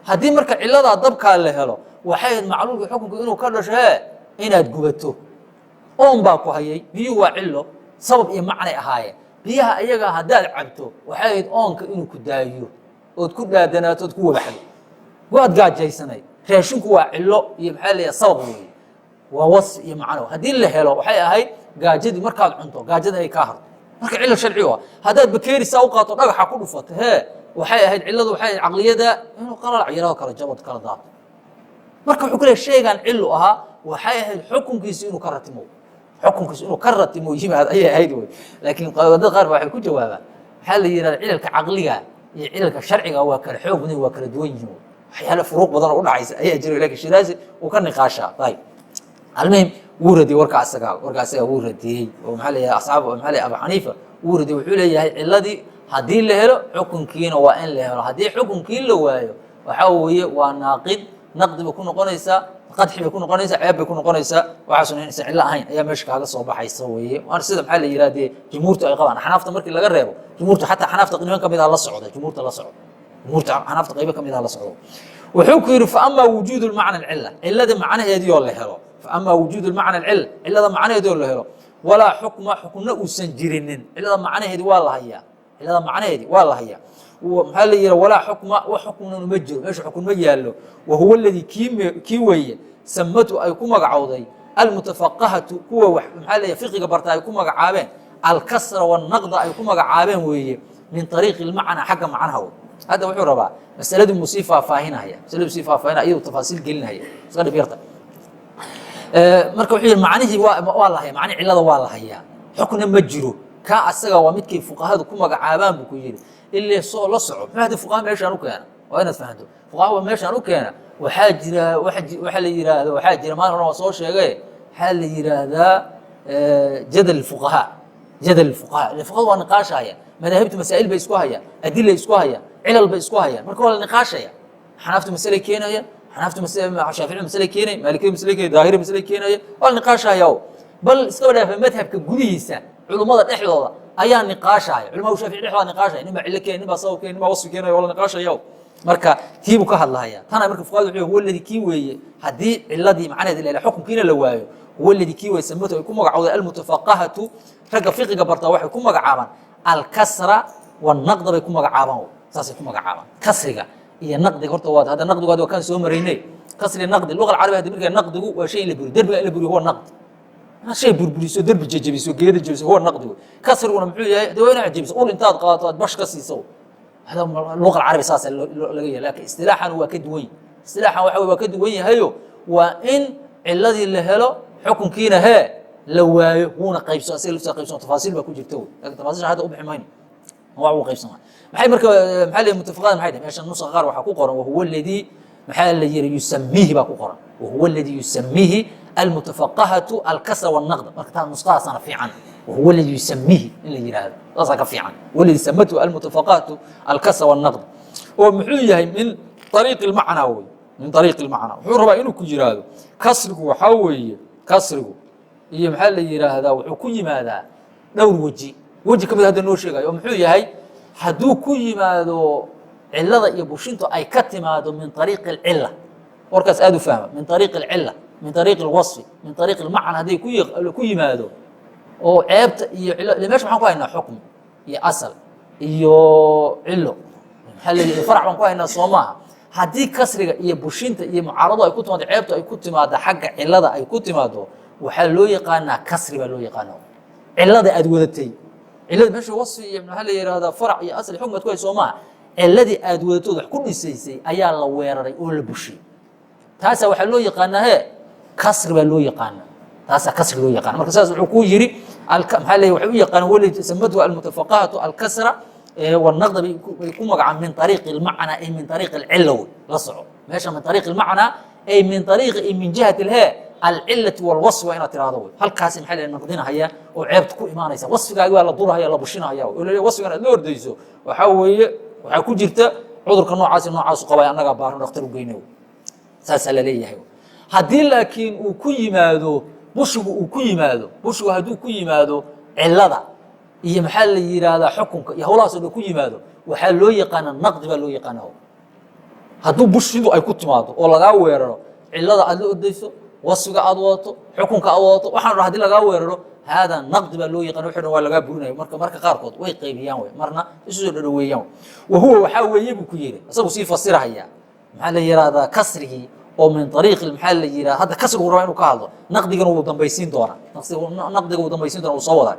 Haddii marka ciladaa dabkaa la helo, waxay ahayd macluulka xukunku inuu ka dhasho hee inaad gubato. Oon baa ku hayay, biyuhu waa cilo, sabab iyo macnay ahaayeen. Biyaha iyagaa haddaad cabto, waxay ahayd oonka inuu ku daayo ood ku dhaadanaato ood ku wabaxdo. Waad gaajaysanayd, raashinku waa cilo iyo maxaa la sabab weeye, waa wasfi iyo macno. Haddii la helo, waxay ahayd gaajadii markaad cunto gaajada inay kaa harto. Marka cilo sharci ah, haddaad bakeeri saa u qaato, dhagaxa ku dhufato hee, waxay ahayd ciladu, waxay ahayd caqliyada inuu qalalac yaraho, kala jabod, kala daato. Marka wuxuu ku leeyahay shaygan cilu ahaa, waxay ahayd xukunkiisu inuu ka ratimo, xukunkiisu inuu ka ratimo yimaad ayay ahayd wey. Laakiin dad qaar ba waxay ku jawaabaan, waxaa la yihahda cilalka caqliga iyo cilalka sharciga waa kala xoog badan, waa kala duwan yihiin, waxyaale furuuq badan oo udhacaysa ayaa jira. Lakin Shiraazi uu ka niqaashaa. Ayib, almuhim, wuu radiyey warka asagaa, warka asagaa wuu radiyey. Oo maxaa la yihahda asxaab, maxaa la Abu Xaniifa wuu radiyey. Wuxuu leeyahay ciladii haddii la helo, xukunkiina waa in la helo. Haddii xukunkii la waayo, waxaa weeye waa naaqid, naqdi bay ku noqonaysaa, qadxi bay ku noqonaysaa, ceeb bay ku noqonaysaa. Waxaasuna inaysan cillo ahayn ayaa meesha kaaga soo baxaysa weeye. Waana sida maxaa la yihahda dee jumhuurtu ay qabaan, axnaafta markii laga reebo. Jumhuurtu xataa axnaafta niman kamid ah la socda, jumhuurta la socda, jumhuurta axnaafta qaybo kamid ah la socdo. Wuxuu ku yidhi, faama wujuud macna cila, cilada macnaheedii oo la helo, faama wujuud macna cila, cilada macnaheedii oo la helo, walaa xukma, xukunna uusan jirinin. Cilada macnaheedi waa la hayaa, cilada macnaheedi waa la hayaa. Maxaa la yihi, walaa xukma, wax xuknuna ma jiro, meesha xukun ma yaallo. Wa huwa aladii kii weeye samatu ay ku magacowday almutafaqahatu, kuwa maxaa la fiqiga barta ay ku magacaabeen alkasra wanaqda ay ku magacaabeen weeye, min ariiqi lmacnaa, xagga macnaha wey. Hadda wuxuu rabaa masaladii muu sii faahfaahinaya, masaladii sii faahfaahinaya, iyadoo tafaasiil gelinaya iska dhib yarta. Marka wuxuu yihi macnihii waa la hayaa, macnihi cilada waa la hayaa, xukna ma jiro. Kaa asaga waa midkay fuqahadu ku magacaabaan buu ku yidhi. Ile soo la soco, muxuu hadda fuqaha meeshaan u keena? Waa inaad fahanto fuqaha meeshaan u keena. Waxaa jira waxa la yiraahdo, waxaa jira, maalin hore waa soo sheegay, waxaa la yiraahdaa jadal fuqahaa, jadal fuqaha. Ile fuqahadu waa niqaashaya, madaahibtu masaa'il bay isku hayaan, adilay isku hayaan, cilal bay isku hayaan. Marka waa la niqaashaya. Xanaaftu masale keenaya, xanaaftu shaafici masale keenaya, maalikiyadu masale keenaya, daahiri masale keenaya, waa la niqaashaya. Bal iskaba dhaafa, madhabka gudihiisa culummada dhexdooda ayaa niqaashaya, culamada Shaafici dhexdooda niqaashaya. Nin baa cillo keenaya, nin baa sabab keenaya, nin baa wasfi keenaya, waa la niqaashaya. Marka tiibuu ka hadlahaya tana. Marka fuqahadu wuxuu huwa alladii kii weeye, haddii ciladii macnaheedi la helo, xukunkiina la waayo, huwa alladii kii weeye samatu ay ku magacowday almutafaqahatu, ragga fiqiga bartaa waxay ku magacaabaan alkasra wanaqda bay ku magacaabaan. Saasay ku magacaabaan kasriga iyo naqdiga. Horta waa hadda naqdigu hadda waa kaan soo maraynay. Kasri, naqdi, luqa alcarabiya hadii markaa naqdigu waa shay in la buriyo, derbiga in la buriyo huwa naqd. Shay burburiso, derbi jejebiso, geeda jebiso, huwa naqdi wey. Kasriguna muxuu yahay? De waa inaad jebiso, ul intaad qaadato aad bash ka siiso. Hada luqa alcarabi saasa laga yahay, laakiin istilaaxan waa ka duwan yahay. Istilaaxan waxa waa ka duwan yahayo, waa in ciladii la helo, xukunkiina hee la waayo. Wuuna qaybso, asiga laftiisa qaybsan, tafaasiil baa ku jirta wey, lakin tafaasiisha hadda u bixi mayno. Waa uu qaybsama. Maxay marka maxaa la mutafaqada maxay dhahay? Meesha nusa qaar waxaa ku qoran wahuwa alladii, maxaa la yiri, yusamiihi baa ku qoran, wahuwa alladii yusamiihi almutafaqahatu alkasra والnaqd. Marka taa nusqadaasana fiican, wahuwa alladii yusamiihi in la yiraahdo saasaa ka fiican. Waladii samatu almutafaqahatu alkasra والnaqd oo muxuu yahay? Min ariiqi اlmacnaa wey, min ariiqi اlmacnaa. Wuxuu rabaa inuu ku yiraahdo kasrigu waxaa weeye, kasrigu iyo maxaa la yiraahdaa, wuxuu ku yimaadaa dhowr weji. Weji ka mid hadda noo sheegayo oo muxuu yahay? Hadduu ku yimaado cilada iyo bushintu ay ka timaado min ariiqi اlcila, warkaas aad u fahma, min ariiqi اlcila, min ariiqi اlwaصfi, min ariiqi اlmacna, hadday ku yimaado oo ceebta iyo cilo. Mesha maxaan ku haynaa? Xukm iyo asal iyo cilo, maxaa la yidhi, farac baan ku haynaa, soo maaha? Haddii kasriga iyo bushinta iyo mucaarado ay ku timaado, ceebtu ay ku timaado xagga cilada ay ku timaado, waxaa loo yaqaanaa kasri baa loo yaqaana. Cilada aad wadatay, cilada meesha wasfi iyo maxaa la yihahdaa, farac iyo asal, xukm aad ku hay, soo maaha? Ciladii aad wadatood wax ku dhisaysay ayaa la weeraray oo la bushiyey. Taasaa waxaa loo yaqaanaa he kasri baa loo yaqaana. Taasaa kasri loo yaqaana. Marka saas wuxuu ku yiri, maxaa leeyahay, waxay u yaqaanaan wali samatu almutafaqahatu alkasra والnaqda bay ku magacaan min ariiqi اlmacnaa ay min ariiqi alcila wey. La soco meesha, min ariiqi اlmacnaa ay min ariiqi ay min jihati lhe alcilati walwasfi, waa inaad tirahdo wey. Halkaasi maxaa la naqdinahaya oo ceebta ku imaanaysa? Wasfigaagi baa la durahaya, la bushinahaya oo laleeyahay wasfigan aad la ordayso waxaa weeye waxaa ku jirta cudurka noocaasi noocaasu qabay, annagaa baaran, dhakhtar u geynay, saasaa la leeyahay. Haddii laakiin uu ku yimaado bushigu, uu ku yimaado bushigu, hadduu ku yimaado cilada iyo maxaa la yidhaahdaa, xukunka iyo howlahaas o dhan ku yimaado, waxaa loo yaqaana naqdi baa loo yaqaana. Hadduu bushidu ay ku timaado oo lagaa weeraro cilada aad la ordayso, wasfiga aad wadato, xukunka aad wadato, waxaan dhan hadii lagaa weeraro, haadaa naqdi baa loo yaqana. Wixi dhan waa lagaa burinaya. Marka qaarkood way qaybiyaan wey, marna isu soo dhadhaweeyaan. Wahuwa waxaa weeye buu ku yidhi, isagu sii fasirahaya, maxaa la yihahdaa, kasrigii oo min ariiqi, maxaa la yihahda, hadda kasrigu rabaa inuu ka hadlo, naqdigana wuu dambaysiin doonaa, naqdiga wuu dambaysiin doona, wuu soo wadaa.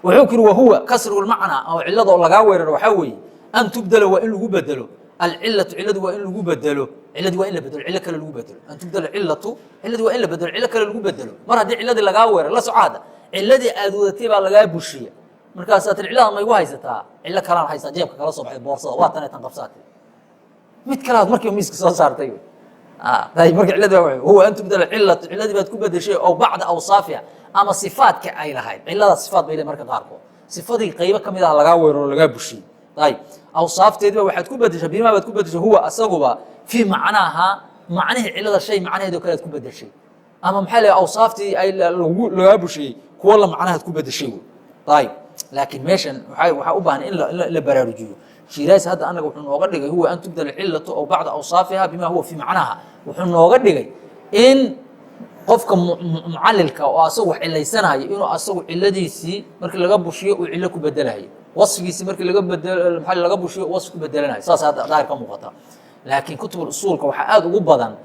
Wuxuu ku yidhi wahuwa kasrigu lmacnaa oo cilada oo lagaa weeraro waxaa weeye an tubdela, waa in lagu bedelo, alcilatu ciladu waa in lagu bedelo, ciladii waa in la bedelo, cilo kale lagu bedelo. An tubdela cilatu, ciladii waa in la bedelo, cilo kale lagu bedelo. Mar haddii ciladii lagaa weeraro, la soco hadda, ciladii aad wadatay baa lagaa bushiya. Markaasaa tiri ciladan ma igu haysataa? Cilo kalaan haysaa. Jeebka kala soo baxay boorsada, waa tanee, tan qabsaatay. Mid kalaad markiiba miiska soo saartay. Marka ciladi baa huwa an tubdela cilatu, ciladii baad ku bedeshay oo bacda awsaafiha ama sifaadka ay lahayd. Cilada sifaat bay le, marka qaarkood sifadii qaybo ka mid ah lagaa weeraro, lagaa bushiyey. Ayib, awsaafteediba waxaad ku bedeshay, bimaa baad ku bedeshay, huwa asaguba fii macnaaha, macnihii cilada shay macnaheedo kale aad ku bedeshay, ama maxaa la awsaaftii ay lagaa bushiyey kuwo la macnahaad ku bedeshay wey. Ayib, laakiin meeshan waxaa u baahan in la baraarujiyo. Shiraasi hadda anaga wuxuu nooga dhigay huwa an tubdala cilatu aw bacda awsaafiha bima huwa fii macnaha. Wuxuu nooga dhigay in qofka mucalilka oo asagu wax cilaysanayo inuu asagu ciladiisii markii laga bushiyo uu cilo ku bedelayo, wasfigiisii markii laga bedel, maxaa laga bushiyo, wasfi ku bedelanayo. Saas hadda daahir ka muuqata. Laakiin kutub usuulka waxaa aada ugu badan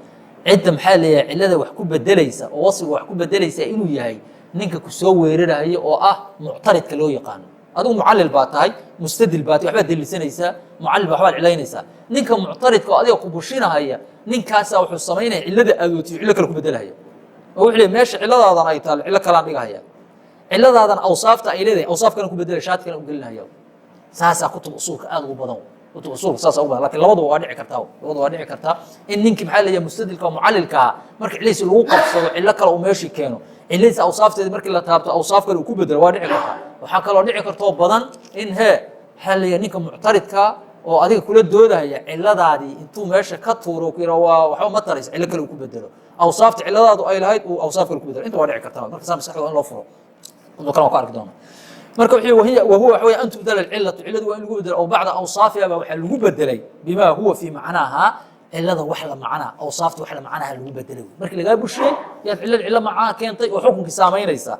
cidda maxaa leeyahay, cilada wax ku bedelaysa oo wasfiga wax ku bedelaysa inuu yahay ninka kusoo weerarayo oo ah muctaridka loo yaqaano. Adigu mucalil baa tahay, mustadil baa tahay, waxbaad delisanaysaa, mucalil baa waxbaad cilaynaysaa. Ninka muctaridka oo adiga ku bushinahaya, ninkaasaa wuxuu samaynaya cilada aad watiyo cilo kale ku bedelahaya, oo wuxuu leeyahay meesha ciladaadan ay taalo cilo kalaan dhigahaya, ciladaadan awsaafta ay leedahay awsaaf kalan ku bedelaya, shaati kalan u gelinahaya. Saasaa kutub usuulka aad ugu badan, kutub usuulka saasa ugu badan. Lakin labaduba waa dhici kartaa, labadu waa dhici kartaa in ninkii maxaa leeyahay, mustadilka oo mucalilkaa, marka ciladiisa lagu qabsado cilo kale uu meeshii keeno, ciladiisa awsaafteeda markii la taabto awsaaf kale uu ku bedelo, waa dhici kartaa. Waxaa kaloo dhici kartoo badan in he maxaa leeyahay, ninka muctaridka oo adiga kula doodahaya ciladaadii intuu meesha ka tuuro ku yidhaa waa waxba ma taraysa, cilo kale uu ku bedelo, awsaafta ciladaadu ay lahayd uu awsaaf kale ku bedelo. Inta waa dhici kartaa. Marka saa maskaxda waa in loo furo, kutub kale waan ku arki doona. Marka wuxuu wahiya wahuwa waxa weeye an tubdala alcillatu, cilladu waa in lagu bedelo, aw bacda awsaafiha baa waxaa lagu bedelay, bimaa huwa fii macnaaha, cilada wax la macnaa, awsaafta wax la macnaha lagu bedelay. Markii lagaa bushiyey yaad cillad cillo macnaha keentay oo xukunkii saamaynaysa,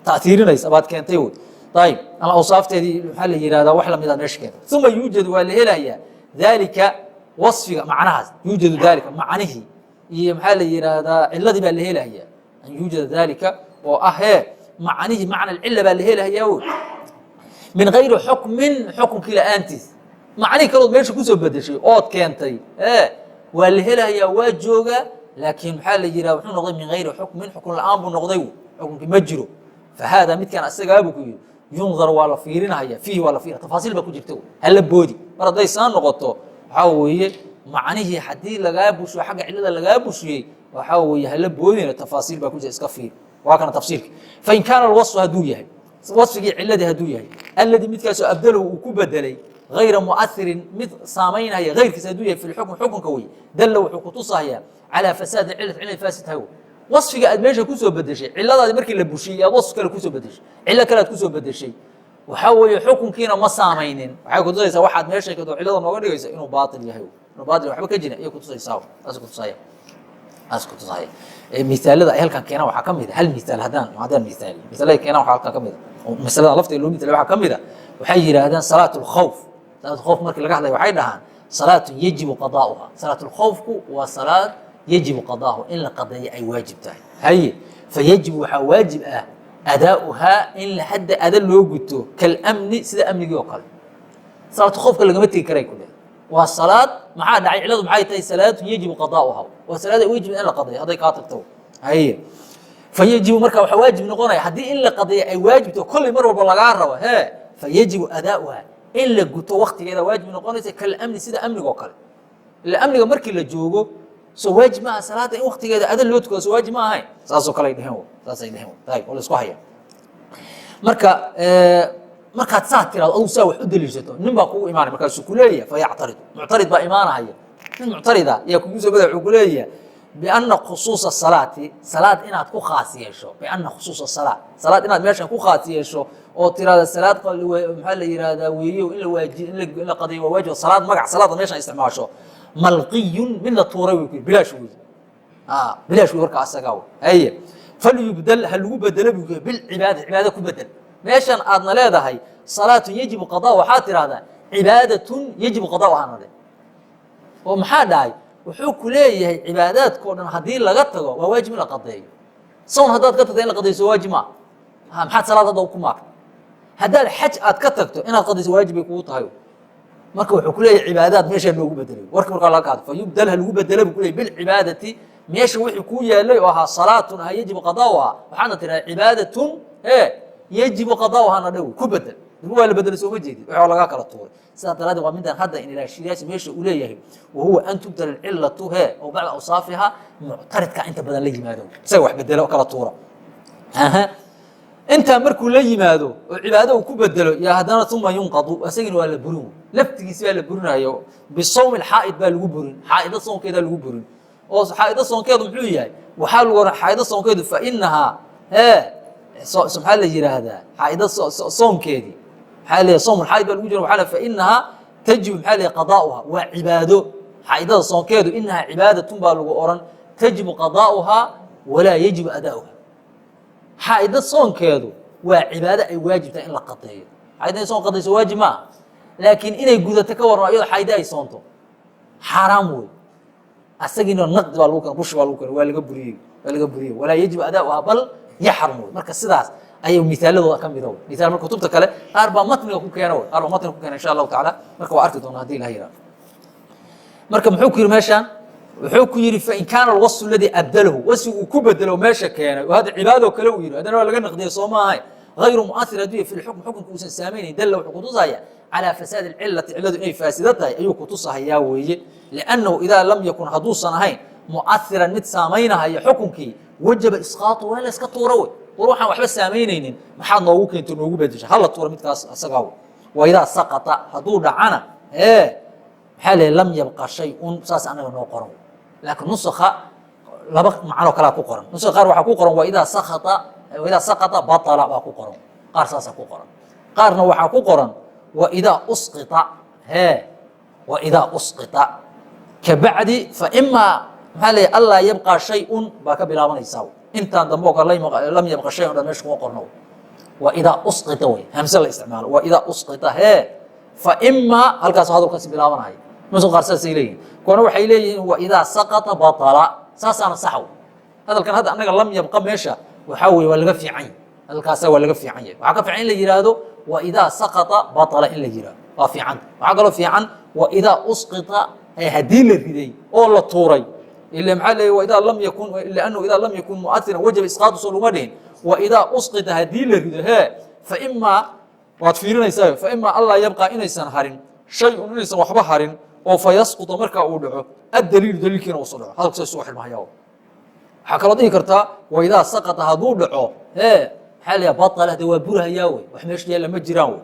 ta'tiirinaysa baad keentay wey. Ayib, ama awsaafteedii maxaa la yihahdaa, wax lamid aad meesha keentay. Uma yuujadu, waa la helayaa, daalika wasfiga macnahaas, yuujadu daalika macnihii iyo maxaa la yihahdaa ciladii baa la helayaa. An yuujada daalika oo ah hee macnihii, macna alcila baa la helayaa wey, min gayri xukmin, xukunkii la-aantiis. Macnihii kalood meesha kusoo bedeshay ood keentay waa la helayaa, waa joogaa, laakiin maxaa la yihahda, wuxuu noqday min gayri xukmin, xukun la-aan buu noqday, xukunkii ma jiro. Fahaada midkan asagaabu ku yidhi yundar, waa la fiirinaya, fiihi waa la fiirinaya, tafaasiil baa ku jirta, hala boodi. Mar hadday saa noqoto, waxaa weeye macnihii haddii lagaa bushiyo, xagga cillada lagaa bushiyey, waxaa weeye hala boodina, tafaasiil baa ku jirta, iska fiir. Waa kana tafsiirka. Fain kaana alwasfu hadduu yahay, wasfigii cilladii hadduu yahay, alladii midkaasoo abdalahu uu ku bedelay, gayra muahirin, mid saamaynaya gayrkiisa hadduu yahay, fi lxukm, xukunka wey, dalla wuxuu kutusahayaa calaa fasaadi cilati, cilay faasid tahay. Wasfiga aad meesha kusoo bedeshay, ciladaadi markii la bushiyey aad wasf kale kusoo bedeshay, cillo kale aad kusoo bedeshay, waxaa weeye xukunkiina ma saamaynin. Waxay kutusaysaa waxaad meesha keento cillada nooga dhigaysa inuu baatil yahay, inuu baatil waxba ka jirin ayay kutusaysaa. Taas kutusaya, taas kutusaya. Misaalada ay halkan keenaan waxaa ka mid a hal misaal, haddaan misaali misaalada keenaan waxaa halkan ka mid a oo masalada lafteeda loo misalay waxaa ka mid a, waxay yidhaahdaan salaat alkhawf. Salaat alkhawf markii laga hadlayo waxay dhahaan salaatun yajibu qadaa'uha. Salaat alkhawfku waa salaad yajibu qadaahu, in la qadeeyo ay waajib tahay. Haye, fayajibu, waxaa waajib ah, adaa'uhaa, in hadda ada loo guto, kalamni, sida amnigii oo kale. Salaatu khawfka lagama tegi karay ku dheh. Waa salaad maxaa dhacay? Cilladu maxay tahay? Salaatun yajibu qadaa'uha, waa salaad ay waajib in la qadeeyo hadday kaa tagto. Haye, fayajibu, marka waxaa waajib noqonaya haddii in la qadeeyo ay waajibto kolley mar walba lagaa rabo hee, fayajibu adaa'uha, in la guto waktigeeda waajib noqonaysa, kalamni, sida amniga oo kale. Ila amniga markii la joogo soo waajib maaha salaada in waktigeeda ada loo tukado? Soo waajib ma ahayn? Saasoo kale ay dheheen, saasay dheheen. Ayib, oo la isku haya. Marka markaad saa tirado, adugu saa wax u daliishato, nin baa kugu imaanaya, markaasuu kuleeyahay fayactaridu, muctarid baa imaanahaya. Nin muctarida yaa kugu soo bada, wuxuu kuleeyahay bianna khusuusa salaati, salaad inaad ku khaas yeesho, bianna khusuusa salaa, salaad inaad meeshan ku khaas yeesho oo tirahda salaad maxaa la yihahdaa weeyo in la waaji in la qadayo waa waajib, salaad magac salaada meeshan isticmaasho, malqiyun, mid la tuuray wey, ku bilaash wey, bilaash wey warka asagaa wey. Haye, falyubdal, ha lagu bedelo buu ku bilcibaada, cibaado ku bedel. Meeshan aadna leedahay salaatun yajibu qadaa, waxaad tidhahdaa cibaadatun yajibu qadaa'uhaana dhe. Oo maxaa dhahay? Wuxuu ku leeyahay cibaadaadkao dhan haddii laga tago waa waajib in la qadeeyo. Sown haddaad ka tagto in la qadayso waajib maa? Ha, maxaad salaad hadda ku maagta? Haddaad xaj aad ka tagto inaad qadayso waajib bay kugu tahay. Marka wuxuu ku leeyahay cibaadaad meeshaa noogu bedelay. Warka markaa laga kaado, fayubdal, ha lagu bedela buu kuleyahy bilcibaadati. Meesha wixii kuu yaalay oo ahaa salaatun aha yajibu qadaa'uha, waxaadna tidhaha cibaadatun yajibu qadaa'uhana dhow ku bedel. Waa la bedelay, sooma jeedid? Waxa lagaa kala tuuray. Sidaa daraaddeed waa midaan hadda in ilaashirayaasha meesha uu leeyahay wahuwa an tubdala alcillatu aw bacda awsaafiha. Muctaridka inta badan la yimaado isaga wax bedela oo kala tuura. Intaa markuu la yimaado oo cibaado uu ku bedelo, yaa haddana uma yunqadu, isagina waa la burin, laftigiisi baa la burinayo. Bisawmi alxaa'id baa lagu burin, xaa'ida soonkeedaa lagu burin. Oo xaa'ida soonkeedu muxuu yahay? Waxaa lagu oran xaa'ida soonkeedu fa inahaa maxaa la yidhaahdaa, xaa'ida soonkeedii maxaa la soom xaa'id baa lagu jira. Waxaa la fa inahaa tajibu, maxaa la qadaa'uha, waa cibaado xaa'idada soonkeedu, inahaa cibaadatun baa lagu oran, tajibu qadaa'uhaa walaa yajibu adaa'uha. Xaa'ida soonkeedu waa cibaado ay waajib tahay in la qadeeyo. Xaa'ida inay soon qadayso waajib maaha, laakiin inay gudato ka warran iyadoo xaa'ida ay soonto xaaraam wey. Asagiina naqdi baa lagu kena, bushi baa lagu kena, waa laga buriyey, waa laga buriyey. Walaa yajibu adaa'uha bal yaxrum wey. Marka sidaas ayay misaaladooda ka mida wey. Misaal marka kutubta kale qaar baa matniga ku keena wey, qaar baa matniga ku keena, insha Allahu tacaala. Marka waa arki doonaa haddii Ilaha yihahdo. Marka muxuu ku yidhi meeshaan? Wuxuu ku yidhi fain kaana alwasfu aladii abdalahu, wasfigu uu ku bedelo meesha keenay oo hadda cibaadoo kale uu yidhi, haddana waa laga naqdiyay, soo ma ahayn? Hayru mu'athir hadduu yahay fi lxukm, xukunka uusan saamaynayn, dalla, wuxuu kutusaya calaa fasaadi alcilati, cilladu inay faasida tahay ayuu kutusahayaa weeye. Liannahu idaa lam yakun, hadduusan ahayn mu'athiran, mid saamaynahaya xukunkii, wajaba isqaatu, waa in la iska tuuro wey. War waxaan waxba saamaynaynin maxaad noogu keento, noogu bedesha? Hala tuura midkaas asagaa wey. Wa idaa saqata, hadduu dhacana maxaa la lam yabqa shay-un, saas anaga noo qoran, laakiin nusakha laba macnoo kalaa ku qoran. Nusakha qaar waxaa ku qoran waidaa sakata, waidaa saqata batala baa ku qoran, qaar saasaa ku qoran. Qaarna waxaa ku qoran waidaa usqita hee, waidaa usqita kabacdi faimaa maxaa leeyahy anlaa yabqaa shay-un baa ka bilaabanaysaa. Intaan dambe oo kale lam yabqa shay un dhan meesha kuma qorno. Waidaa usqita wey, hamse la isticmaalo. Waidaa usqita hee, faimaa halkaas hadalkaasi bilaabanaya. Nusa qaar saasay leeyihin, kuwana waxay leeyihiin waidaa saqata batala, saasaana saxw. Hadalkan hadda annaga lam yabqa meesha waxaa weye waa laga fiican yahy, hadalkaasa waa laga fiican yahay. Waxaa ka fiican in la yidhaahdo waidaa saqata batala in la yihahdo waa fiicanta. Waxaa kaloo fiican waidaa usqita, haddii la riday oo la tuuray, ila maxaa leeyahy waidaa lam yakun, liannahu idaa lam yakun mu'athiran wajaba isqaatu, soo laguma dhihin. Waidaa usqita, haddii la rido hee, fa imaa waad fiirinaysaa, fa imaa allaa yabqaa inaysan harin shay-un, inaysan waxba harin, oo fa yasquta markaa uu dhaco addaliilu, daliilkiina uu soo dhaco. Hadalku saa isugu xidhmahaya. Waxaa kaloo dhihi kartaa waidaa saqata, hadduu dhaco hee, maxaa la yaha, batala, de waa burahayaa wey, wax meesha yaalla ma jiraan wey.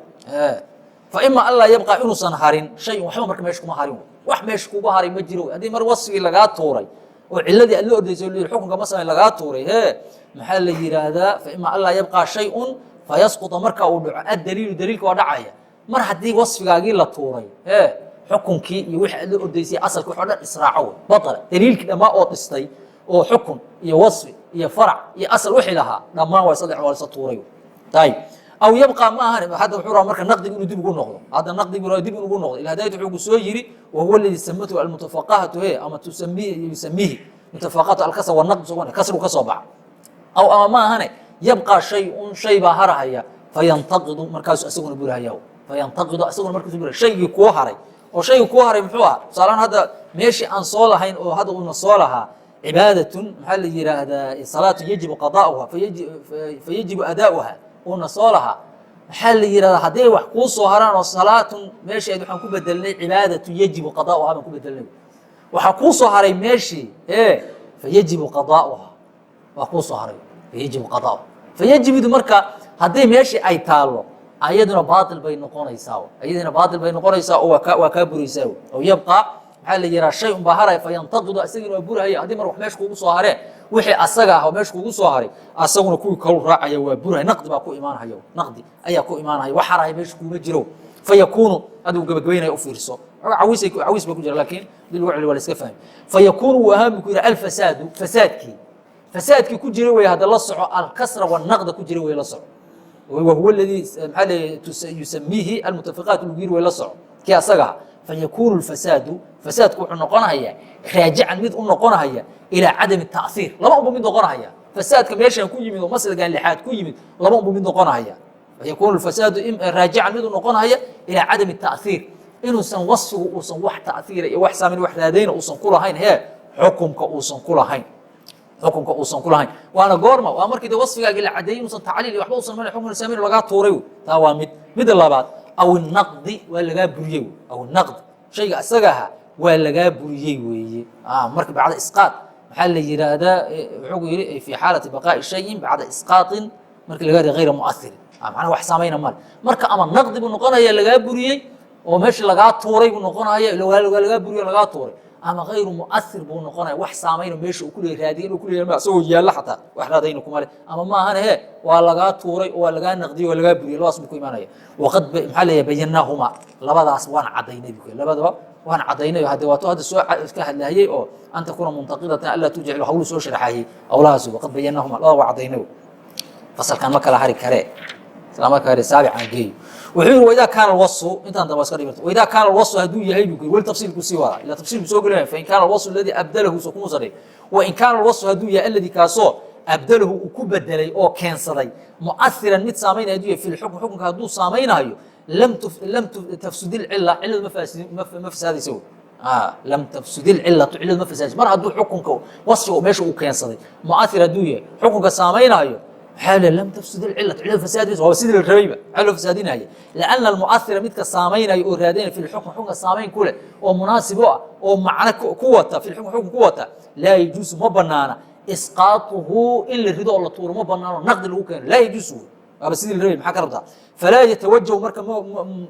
Fa ima anlaa yabqaa inuusan harin shay-un, waxba marka meesha kuma harin wey, wax meesha kuga haray ma jiro wey. Haddii mar wasfigii lagaa tuuray oo ciladii aad la ordaysay oo xukunka ma samayn lagaa tuuray hee, maxaa la yidhaahdaa? Fa ima anlaa yabqaa shay-un fayasquta, marka uu dhaco addaliilu, daliilka waa dhacaya. Mar haddii wasfigaagii la tuuray hee, xukunkii iyo wixii aad la ordaysay, asalki wax o dhan israaco wey, batala. Daliilkii dhammaa oo dhistay oo xukun iyo wasfi iyo farac iyo asal wixii lahaa dhammaan waa saddex, waa lasa tuuray. Ayib, aw yabqaa ma ahan. Hadda wuxuu rabaa marka naqdigu inuu dib ugu noqdo. Hadda naqdigu dib ugu noqdo ila hadayt wuxuu ku soo yiri wahuwa alladii samatu almutafaqahatu he ama tusami yusamihi mutafaqatu alkasr wanaqd soo kasru ka soo baxa. Aw ama ma ahane yabqaa shay-un, shay baa harahaya, fayantaqidu, markaasu isaguna burahaya. Fayantaqidu, isaguna markaasu burahaya shaygii kuu haray. Oo shaygii kuu haray muxuu ahaa? Tusaalehaan hadda meeshii aan soo lahayn oo hadda uuna soo lahaa cibaadatun, maxaa la yidhaahdaa, salaatu yajibu qadaa'uha fayajibu adaa'uha uuna soo lahaa, maxaa la yidhahdaa, hadday wax kuu soo haraan oo salaatun meesheed waxaan ku bedelnay cibaadatun yajibu qadaa'uha baan ku bedelnay. Waxaa kuu soo haray meeshii ee fayajibu qadaa'uha waa kuu soo haray, fayajibu qadaa'uha fayajibudu. Marka haddii meeshii ay taallo, ayaduna baatil bay noqonaysaa, ayaduna baatil bay noqonaysaa oo waa kaa buraysaa. Oo yabqaa, maxaa la yidhaha, shay un baa haraya, fayantaqidu, isagiina waa burahaya. Haddii mar wax meesha kugu soo hareen, wixii asaga ah oo meesha kugu soo haray asaguna kuwii kalu raacaya, waa buraya. Naqdi baa ku imaanaya, naqdi ayaa ku imaanaya. Wax haraya meesha kuuma jiro. Fayakuunu, hadda uu gabagabaynaya, u fiirso, cawiis cawiis baa ku jira, laakiin hadii lagu celiyo waa la iska fahmi. Fayakuunu wuu ahaan buu ku yidhi alfasaadu, fasaadkii ku jira wey. Hadda la soco, alkasra wanaqda ku jira wey, la soco. Wahuwa aladii maxaa le yusamiihi almutafiqaat lagu yiri wey, la soco kii asaga. Fayakunu lfasaadu, fasaadku wuxuu noqonayaa raajican, mid u noqonahaya ilaa cadami ta'hiir. Laba unbu mid noqonahaya fasaadka meeshan ku yimid oo maslagan lixaad ku yimid, laba unbu mid noqonahaya. Fayakunu lfasaadu raajican, mid u noqonahaya ilaa cadami ta'hiir, inuusan wasfigu uusan wax ta'hiira iyo wax saameyn, wax raadayna uusan ku lahayn hee, xukumka uusan ku lahayn, xukunka uusan ku lahayn. Waana goorma? Waa markii de wasfigaagi la cadeeyey inuusan tacliil iyo waxba usan marin, xukun saameyn lagaa tuuray. Taa waa mid. Midda labaad, aw naqdi, waa lagaa buriyey. Aw naqdi, shayga isaga ahaa waa lagaa buriyey weeye. Marka bacda isqaad, maxaa la yidhaahdaa, wuxuu ku yidhi fi xaalati baqaa'i shayin bacda isqaatin, markii laga riday hayra mu'athirin, macnaha wax saamayna male. Marka ama naqdi buu noqonaya, lagaa buriyey oo meesha lagaa tuuray buu noqonaya, waa lagaa buriyo, lagaa tuuray, ama hayru mu'athir buu noqonaya, wax saamayno meesha uu kuleeyahy, raadiye inuu kuleeyahay ma isagoo yaalla xataa wax raadayna kuma leh, ama ma ahane he, waa lagaa tuuray oo waa lagaa naqdiyey, waa lagaa buriyey. Labadaas buu ku imaanaya. Waqad maxaa leeyahay bayanaahuma, labadaas waan caddaynay buu ku, labadaba waan caddaynay. Hadde waato hadda soo ka hadlaayey oo an takuna muntaqidatan anlaa tujcilu hawlu soo sharaxayey hawlahaas. Waqad bayanaahuma, labada waa caddaynay. Fasalkan ma kala hari karee, isla marka hore saabicaan geeyo. Wuxuu yidhi waidaa kaana alwasfu, intaan dambe iska dhigirto. Waidaa kaana alwasfu hadduu yahay buu ku yidhi, weli tafsiilku sii wadaa, ilaa tafsiilku soo gelinaya. Fain kaana alwasfu alladii abdalahu, soo kuma sadhay. Wain kaana alwasfu hadduu yahay alladii kaasoo abdalahu uu ku bedelay oo keensaday mu'athiran, mid saamaynaya hadduu yahay fi lxukm, xukunka hadduu saamaynayo, lam tafsud ilcila, ciladu ma fasaadaysa wey. Lam tafsud ilcilatu, ciladu ma fasaadaysa. Mar hadduu xukunka wasfiga meesha uu keensaday mu'athir hadduu yahay, xukunka saamaynayo, maxaa le, lam tafsud ilcilatu, ciladu fasaadaysa, waa sidii la rabayba. Maxaa loo fasaadinaya? Lianna almu'athira, midka saamaynayo oo raadinaya fi lxukm, xukunka saamayn ku leh oo munaasib u ah oo macno ku wata fi lxukm, xukun ku wata, laa yajuusu, ma banaana isqaatuhu, in la rido oo la tuuro ma banaano, naqdi lagu keeno laa yajuusu wey, waaba sidii la rabay, maxaa ka rabtaa? Falaa yatawajahu, marka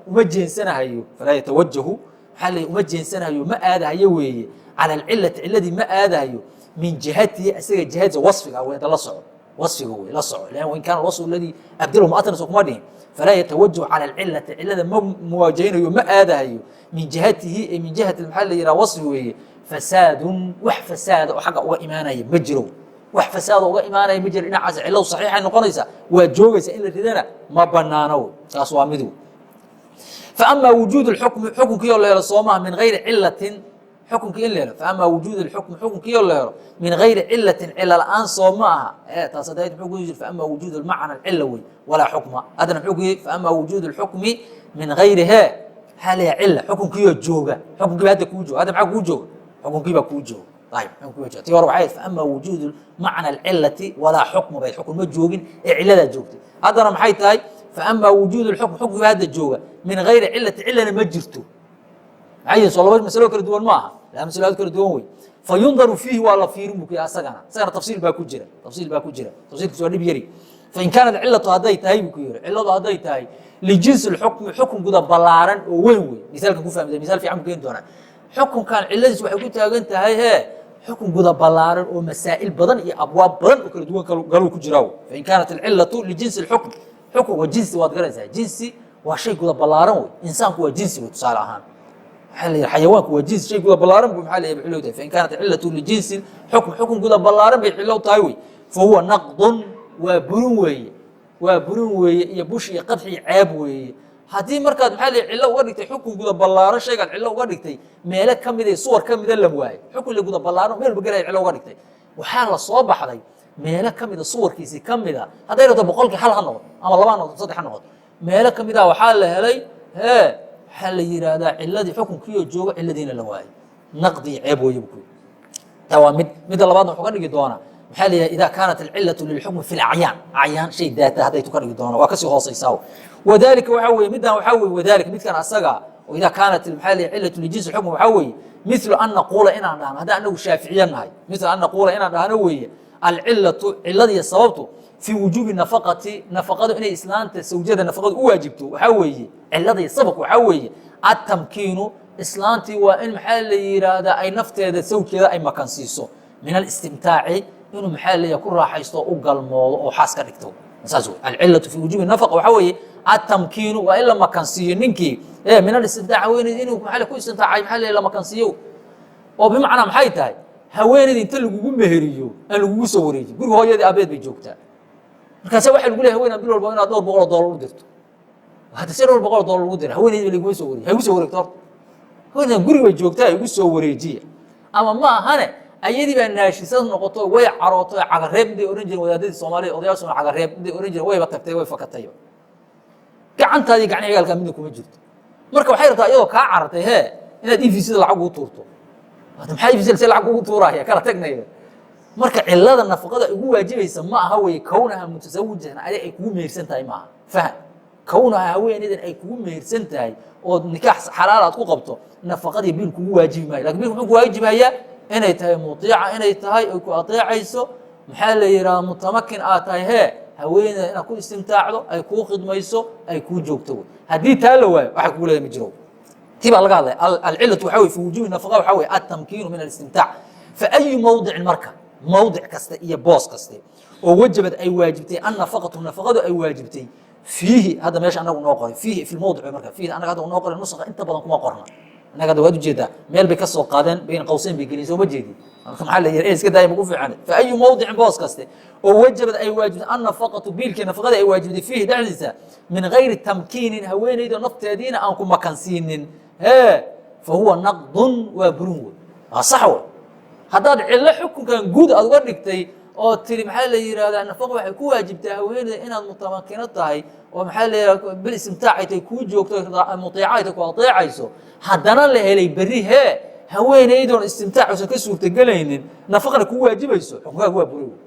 uma jeensanahayo. Falaa yatawajahu, maxaa la, uma jeensanahayo, ma aadahayo weeye, cala alcilati, ciladii ma aadahayo, min jihatihi, isaga jihadiisa wasfiga weeda la soco. Wasfiga wey, la soco, lan wain kaana alwasfu alladii abdalahu mu'atan, soo kuma dhihin? Falaa yatawajahu cala alcilati, cilada ma muwaajahinayo, ma aadahayo, min jihatihi ee min jihati, maxaa la yidhaha, wasfi weeye. Fasaadun, wax fasaada oo xagga uga imaanaya ma jiro. Wax fasaada uga imaanaya ma jiro dhinacaas. Cilladu saxiixay noqonaysaa, waa joogaysa, in la ridana ma banaano wey. Taas waa mid wey. Faama wujuud اxukmi, xukunkii oo la helo soomaha, min gayri cilatin, xukunkii in la helo. Faama wujuud اxukmi, xukunkii oo la helo, min gayri cilatin, cila la-aan, soo ma aha? Taas hadda muxuu ku yiri? Faama wujuud macna cila wey, walaa xukma. Haddana muxuu ku yiri? Faama wujuud اxukmi min gayri he, maxaa leeyahay, cila, xukunkiioo jooga. Xukunkii ba hadda kuu jooga. Hadda maxaa kuu jooga? Xukunkii baa kuu jooga. Ayib, xukunkii baa jooga. Tii hore waxay faama wujuud macna alcilati walaa xukma bay, xukun ma joogin ee ciladaa joogtay. Haddana maxay tahay? Faama wujuud اxukm, xukunkii baa hadda jooga, min gayri cilati, cilana ma jirto. Maxay yihin? Soo laba masalo kala duwan ma aha? Laba masalo aad kala duwan wey. Fayundaru fiihi, waa la fiirin buu ku yahay. Asagana tafsiil baa ku jira, tafsiil baa ku jira. Tafsiilkiis waa dhib yari. Fain kaanat cilatu hadday tahay, buu ku yiri, ciladu hadday tahay lijinsi اxukmi, xukun guda ballaaran oo weyn wey. Misaalkan ku fahmida, misaal fiican buu keeni doonaa. Xukunkan ciladiis waxay ku taagan tahay hee, xukun guda ballaaran oo masaa'il badan iyo abwaab badan oo kala duwan galuu ku jiraa. Fain kaanat alcilatu lijinsi اxukm, xukun waa jinsi, waad garanaysaa. Jinsi waa shay guda ballaaran wey. Insaanku waa jinsi wey. Tusaale ahaan, maxaa la yidhi, xayawaanku waa jinsi, shay guda ballaaran bu, maxaa la yidhi, xillow tahay. Fain kaanat cilatu lijinsi xukm, xukun guda ballaaran bay xillow tahay wey. Fa huwa naqdun, waa burin weeye, waa burin weeye, iyo bush iyo qadxi iyo ceeb weeye. Haddii markaad, maxaa la yidhi, cillo uga dhigtay xukun guda ballaaran, shaygaad cillo uga dhigtay meelo ka mida, suwar ka mida la waayay. Xukun la guda ballaaran meel walba gelaya cillo uga dhigtay, waxaa la soo baxday meelo ka mida, suwarkiisii ka mida. Hadday rabto 1% ha noqoto ama 2 ha noqoto, 3 ha noqoto, meelo ka mid ah waxaa la helay hee, waxaa la yidhaahdaa, ciladii, xukunkiioo joogo, ciladiina la waayay, naqdi iyo ceeb weeye bu ku yidhi. Taa waa mid. Midda labaadna wuxuu ka dhigi doonaa, maxaa la yidhaha, idaa kaanat alcilatu lilxukmi fi lacyaan, acyaan, shay daata hadday tu ka dhigi doona, waa kasii hooseysaa. Wadalika waxaa weeye middan, waxaa weeye wadalika midkan asaga oo idaa kaanat, maxaa la yidhaha, cilatu lijinsi xukmi, waxaa weeye mithlu an naquula, inaan dhahno, haddaan anagu shaaficiye nahay, mithlu an naquula, inaan dhahno weeye, alcilatu, ciladiiyo sababtu, fii wujuubi nafaqati, nafaqadu inay islaanta sawjada nafaqadu u waajibto, waxaa weeye cilada iyo sababku waxaa weeye atamkiinu, islaantii waa in, maxaa la yidhaahdaa, ay nafteeda sawjkeeda ay makansiiso, min alistimtaaci, inuu, maxaa la yidhaha, ku raaxaysto, u galmoodo oo xaas ka dhigto. Saas wey. Alcilatu fi wujuubi nafaqa waxaa weeye atamkiinu, waa in la makansiiyo ninkii min alistimtaac, haweeneyd inuu, maxaa la ku istimtaacay, maxaa la makansiiyo. Oo bimacnaa maxay tahay? Haweeneyda inta lagugu meheriyo aan lagugu soo wareejin, guriga hooyadii aabeed bay joogtaa. Markaase waxaa lagu leeyahay haweeney bil walba inaad dhowr boqol oo doolar u dirto. Hadda si dhowr boqol oo doolar lagu dira, haweeneydi ba laguma soo wareejiy, ha igu soo wareegto horta. Haweeneydan guriga bay joogtaa, igu soo wareejiya. Ama ma ahane, ayadii baa naashisad noqoto, way carooto, cagareeb miday ohan jireen wadaadadii Soomaalida, odayaasha, cagareeb miday ohan jireen. Wayba tagtay, way fakatayba, gacantaadii gacan cigaalkaa midna kuma jirto. Marka waxay rabtaa iyadoo kaa carartay hee, inaad EVC-da lacag ugu tuurto. Hadda maxaa EVC se lacag ugu tuuraya? Kala tagnaya. Marka cilada nafaqada ugu waajibaysa ma aha weye kownaha mutasawijan, adi ay kugu mehersan tahay maaha. Faham, kownaha haweeneydan ay kugu mehersan tahay oo nikaax xalaal aad ku qabto, nafaqadii biil kugu waajibi maayo. Lakin biilku muxuu ku waajibayaa? Inay tahay mutiica, inay tahay ay ku ateecayso, maxaa la yidhaha, mutamakin aad tahay hee, haweeneyda inaad ku istimtaacdo, ay kuu khidmayso, ay kuu joogto wey. Haddii taa la waayo, waxa kugu leedahay ma jiro. Tii baa laga hadlaya. Alcilatu waxaa wey fi wujuubi nafaqa waxaa wey altamkiinu min alistimtaac. Fa ayu mawdicin, marka mawdic kasta iyo boos kaste oo wajabad ay waajibtay annafaqatu, nafaqadu ay waajibtay, fiihi, hadda meesha anagu noo qoray fiihi fi lmawdic. Marka fiihi anaga hadda noo qoray, nusaqa inta badan kuma qorna. Anaga hadda waad ujeedaa, meel bay ka soo qaadeen, bayna qawseyn bay gelin, soo ma jeedin? Marka maxaa la yidhi, iska daaya, maku fiican. Fa ayu mawdicin, boos kaste oo wajabad ay waajibtay annafaqatu, biilkii nafaqadii ay waajibtay, fiihi dhexdiisa, min gayri tamkiinin, haweeneyda nafteediina aan ku makansiinin hee, fa huwa naqdun, waa burin wey, waa sax wey. Haddaad cillo xukunkan guud aad uga dhigtay oo tiri, maxaa la yidhahdaa, nafaqa waxay ku waajibtaa haweeneyda inaad mutamakino tahay oo, maxaa la yidhahda, bil istimtaac ay tahay, kuu joogto, mutiica ay tahay, ku ateecayso, haddana la helay berri hee, haweeneydoon istimtaac uusan ka suurtagelaynin, nafaqana kugu waajibayso, xukunkaagu waa buray wey.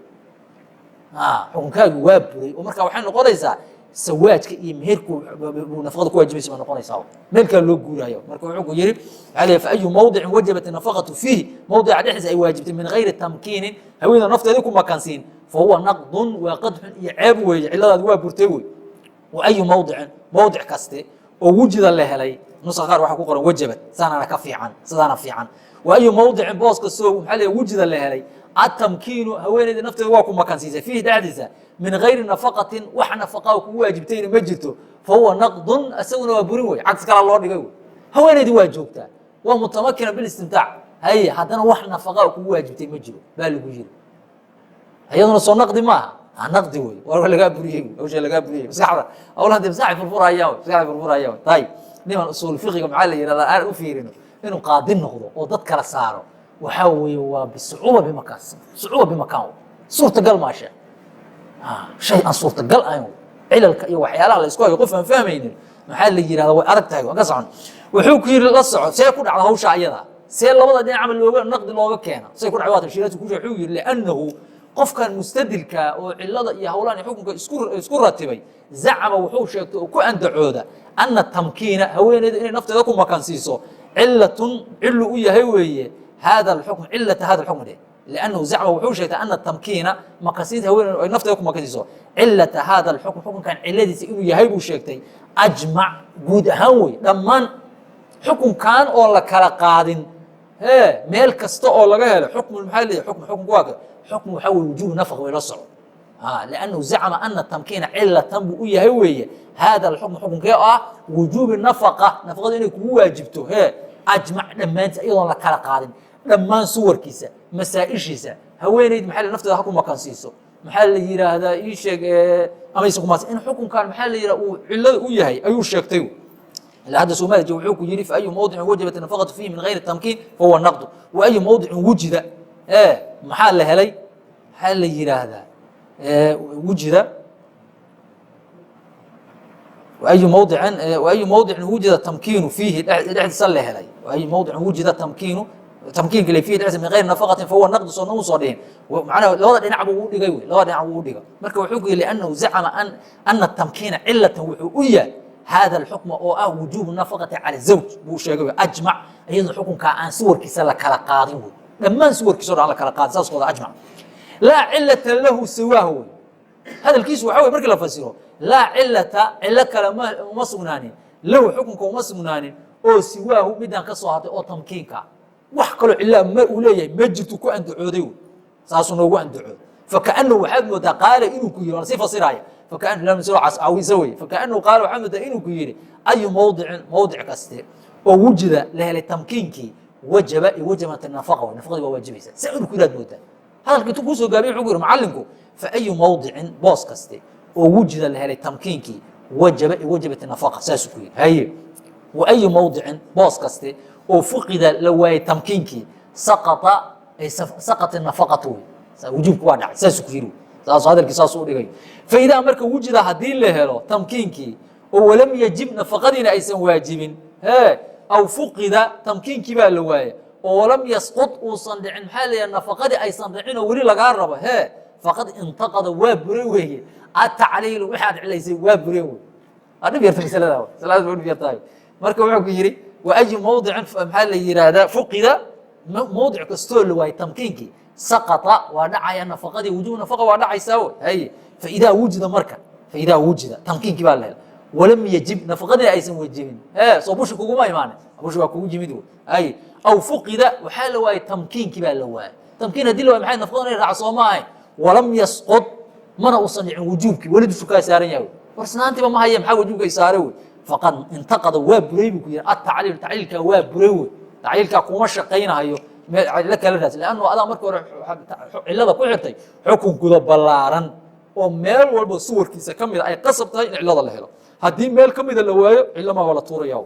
Xukunkaagu waa buray. Oo marka waxay noqonaysaa sawaajka iyo meherku buu nafaqada ku waajibaysa baa noqonaysaa, meel kale loo guuraayo. Marka wuxuu ku yiri, waxaa la fa ayu mawdicin wajabat nafaqatu fiihi, mawdica dhexdiisa ay waajibtay, min gayri tamkiinin, haweeneyda nafteedii ku makansiin, fa huwa naqdun, waa qadxun iyo ceeb weeye, ciladaadi waa burtay wey. Wa ayu mawdicin, mawdic kaste oo wujida la helay, nuska qaar waxaa ku qoran wajabad, saanaana ka fiican, sidaana fiican. Wa ayu mawdicin, boos kastoo, maxaa la wujida la helay, Atamkiinu haweeneyda nafteeda waa ku makansiisay fiihi dhexdiisa min gayri nafaqatin, wax nafaqaa kugu waajibtayna ma jirto, fa huwa naqdun, isaguna waa burin wey. Cagsi kalaa loo dhigay wey. Haweeneydii waa joogtaa, waa mutamakina bilistimtaac, haye, haddana wax nafaqaa kugu waajibtay ma jiro baa lagu yiri. Iyaduna soo naqdi maaha? Ha, naqdi wey, waa lagaa buriyey, hawsha lagaa buriyey. Maskaxda hawlahan dee maskaxay furfurayaan wey, maskaxday furfurayaan wey. Tayib, niman usuul fiqiga maxaa la yidhahdaa aan u fiirino inuu qaadi noqdo oo dad kala saaro, waxaa weeye waa bisucuuba bimakaan, sucuuba bimakaan wey. Suurtagal maa sheekh, shay aan suurtagal ahayn wey. Cilalka iyo waxyaalaha la isku hayo qof aan fahmaynin maxaa la yidhahdaa, way adag tahay. Waan ka socon. Wuxuu ku yidhi la soco, see ku dhacda hawsha ayada, see labada dhinac camal looga naqdi looga keena, say ku dhacda? Waa tafsiiraadku ku sheegay. Wuxuu yidhi liannahu qofkan mustadilka oo cilada iyo hawlahan iyo xukunka isku ratibay, zacama wuxuu sheegtay oo ku andacooda ana tamkiina haweeneyda inay nafteeda ku makansiiso cilatun, cilu u yahay weeye hada alxukm, cilata hada alxukm dheh. liannahu zacma wuxuu sheegtay ana tamkiina makansiinta haweeneyda ay nafteeda ku makansiiso cilata hada alxukm, xukunkan ciladiisa inuu yahay buu sheegtay. Ajmac guud ahaan wey, dhammaan xukunkan oo la kala qaadin hee, meel kasta oo laga helo xukmu maxaa leeyahay xukm, xukunku waa ka xukm, waxaa weye wujuubu nafaq way la soco. liannahu zacma ana tamkiina cilatan buu u yahay weeye hada alxukm, xukunkee oo ah wujuubi nafaqa, nafaqadu inay kugu waajibto hee, ajmac dhammaantiis iyadoon la kala qaadin, dhammaan suwarkiisa, masaa-ishiisa. Haweeneyd maxaa la nafteeda ha ku makansiiso, maxaa la yidhaahdaa, ii sheeg, amayse kumaas in xukunkan maxaa la yidhaha uu cilada u yahay ayuu sheegtay. Ilaa hadda soomaalija wuxuu ku yidhi fa ayu mawdicin wajabat nafaqatu fiihi min gayri tamkiin fahuwa naqdu, wa ayu mawdicin wujida maxaa la helay, maxaa la yidhaahdaa, wujida wayu mawdicin, wayu mawdicin wujida tamkiinu fiihi dhexdiisa la helay, wayu mawdicin wujida tamkiinu, tamkiinka le fiihi dhexdiisa min gayri nafaqatin fahuwa naqdu, soo nagu soo dhihin. Macnaha labada dhinac buu u dhigay wey, labada dhinac buu u dhigay. Marka wuxuu ku yidhi liannahu zacama an ana tamkiina cilatan wuxuu u yahay hada alxukma oo ah wujuubu nafaqati cala zawj buu sheegay wey. Ajmac iyadoo xukunkaa aan suwarkiisa la kala qaadin wey, dhammaan suwarkiisa o dhan aan la kala qaadin, saaskooda ajmac. Laa cilata lahu siwaahu wey. Hadalkiisu waxa wey markii la fasiro, laa cilata, cilo kale ma uma sugnaanin, lahu xukunka uma sugnaanin oo siwaahu midaan ka soo hadlay oo tamkiinka, wax kaloo cilaa ma uu leeyahay ma jirto ku andacooday wey, saasuu noogu andacooday. Fakaanahu waxaad moodaa qaala inuu ku yiri, waa lasii fasiraya, fakaanu wey, fakaanahu qaala waxaad moodaa inuu ku yiri ayu mawdicin, mawdic kaste oo wujida la helay tamkiinkii, wajaba wajabat nafaqa wey, nafaqadii waa waajibaysa, saa inuu ku yiraad moodaa. Hadalka intuu kuusoo gaabiy wuxuu ku yiri macallinku fa ayu mawdicin, boos kaste oo wujida la helay tamkiinkii, wajaba wajabat nafaqa, saasuu ku yiri. Haye, wa ayu mawdicin, boos kaste oo fuqida la waayey tamkiinkii, saqata ay saqat nafaqatu wey, wujuubku waa dhacay, saasuu ku yiri. Saasuu hadalkii saasuu u dhigay. Faidaa marka wujida haddii la helo tamkiinkii oo walam yajib nafaqadiina aysan waajibin hee, aw fuqida tamkiinkii baa la waayey oo walam yasqud uusan dhicin, maxaa la yidhaha, nafaqadii aysan dhicin oo weli lagaa rabo hee, faqad intaqada waa buray weeye atacliilu, waxaad cilaysay waa bureen wey. Waa dhib yarta masalada, masaladaas waa dhib yartahay. Marka wuxuu ku yidhi wa ayu mawdicin maxaa la yidhaahdaa fuqida, mawdic kastoo la waayey tamkiinkii, saqata waa dhacaya nafaqadii, wujuub nafaqa waa dhacaysaa wey. Haye, faidaa wujida marka, faidaa wujida tamkiinkii baa la helay walam yajib nafaqadii aysan wajibin hee, soo bushi kuguma imaanin, bushi waa kugu yimid wey. Haye, aw fuqida waxaa la waayey tamkiinkii baa la waayey, tamkiin haddii la waayey maxay nafaqada inay raac soo ma ahayn, walam yasqud mana uusan dhicin wujuubkii, weli dushu kaa saaran yahay wey, war isnaantiiba ma haya, maxaa wujuubka i saaray wey? Faqad intaqada waa buray buu ku yidhi atacliil, tacliilkaa waa buray wey, tacliilkaa kuma shaqaynahayo, meel cillo kala raadsan, lannu adaa markii hore cillada ku xirtay xukun guda ballaaran oo meel walba suwarkiisa ka mida ay qasab tahay in cillada la helo. Haddii meel ka mida la waayo, cillo maa waa la tuuraya.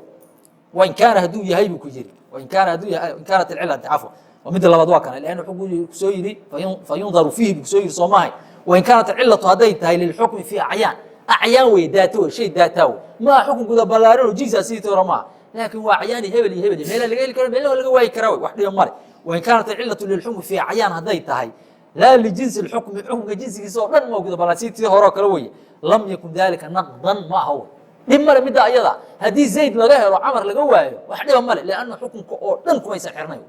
Wain kaana hadduu yahay buu ku yiri, wain kaana hadduu yahay, in kaanat alcilla, cafwa, waa midda labaad, waa kana lianna wuxuu kusoo yidhi fayundaru fiihi buu kusoo yidhi, soo maahay? Wain kaanat alcillatu hadday tahay lilxukmi fi acyaan, acyaan wey, daato wey, shay daataa wey, maa xukun guda ballaaran oo jinsi sidii hore maaha, laakiin waa acyaani hebel iyo hebel iyo meelaa laga heli karo, meelna waa laga waayi karaa wey, wax dhiba male. Wain kaanat alcillatu lilxukmi fi acyaan hadday tahay, laa lijinsi lxukmi, xukunka jinsigiisa oo dhan ma guda ballaan sidii hore oo kale weye, lam yakun dalika naqdan ma aha wey, dhib male midda ayada. Haddii zayd laga helo, camar laga waayo, wax dhiba male, lianna xukunka oo dhan kumaysan xirnay.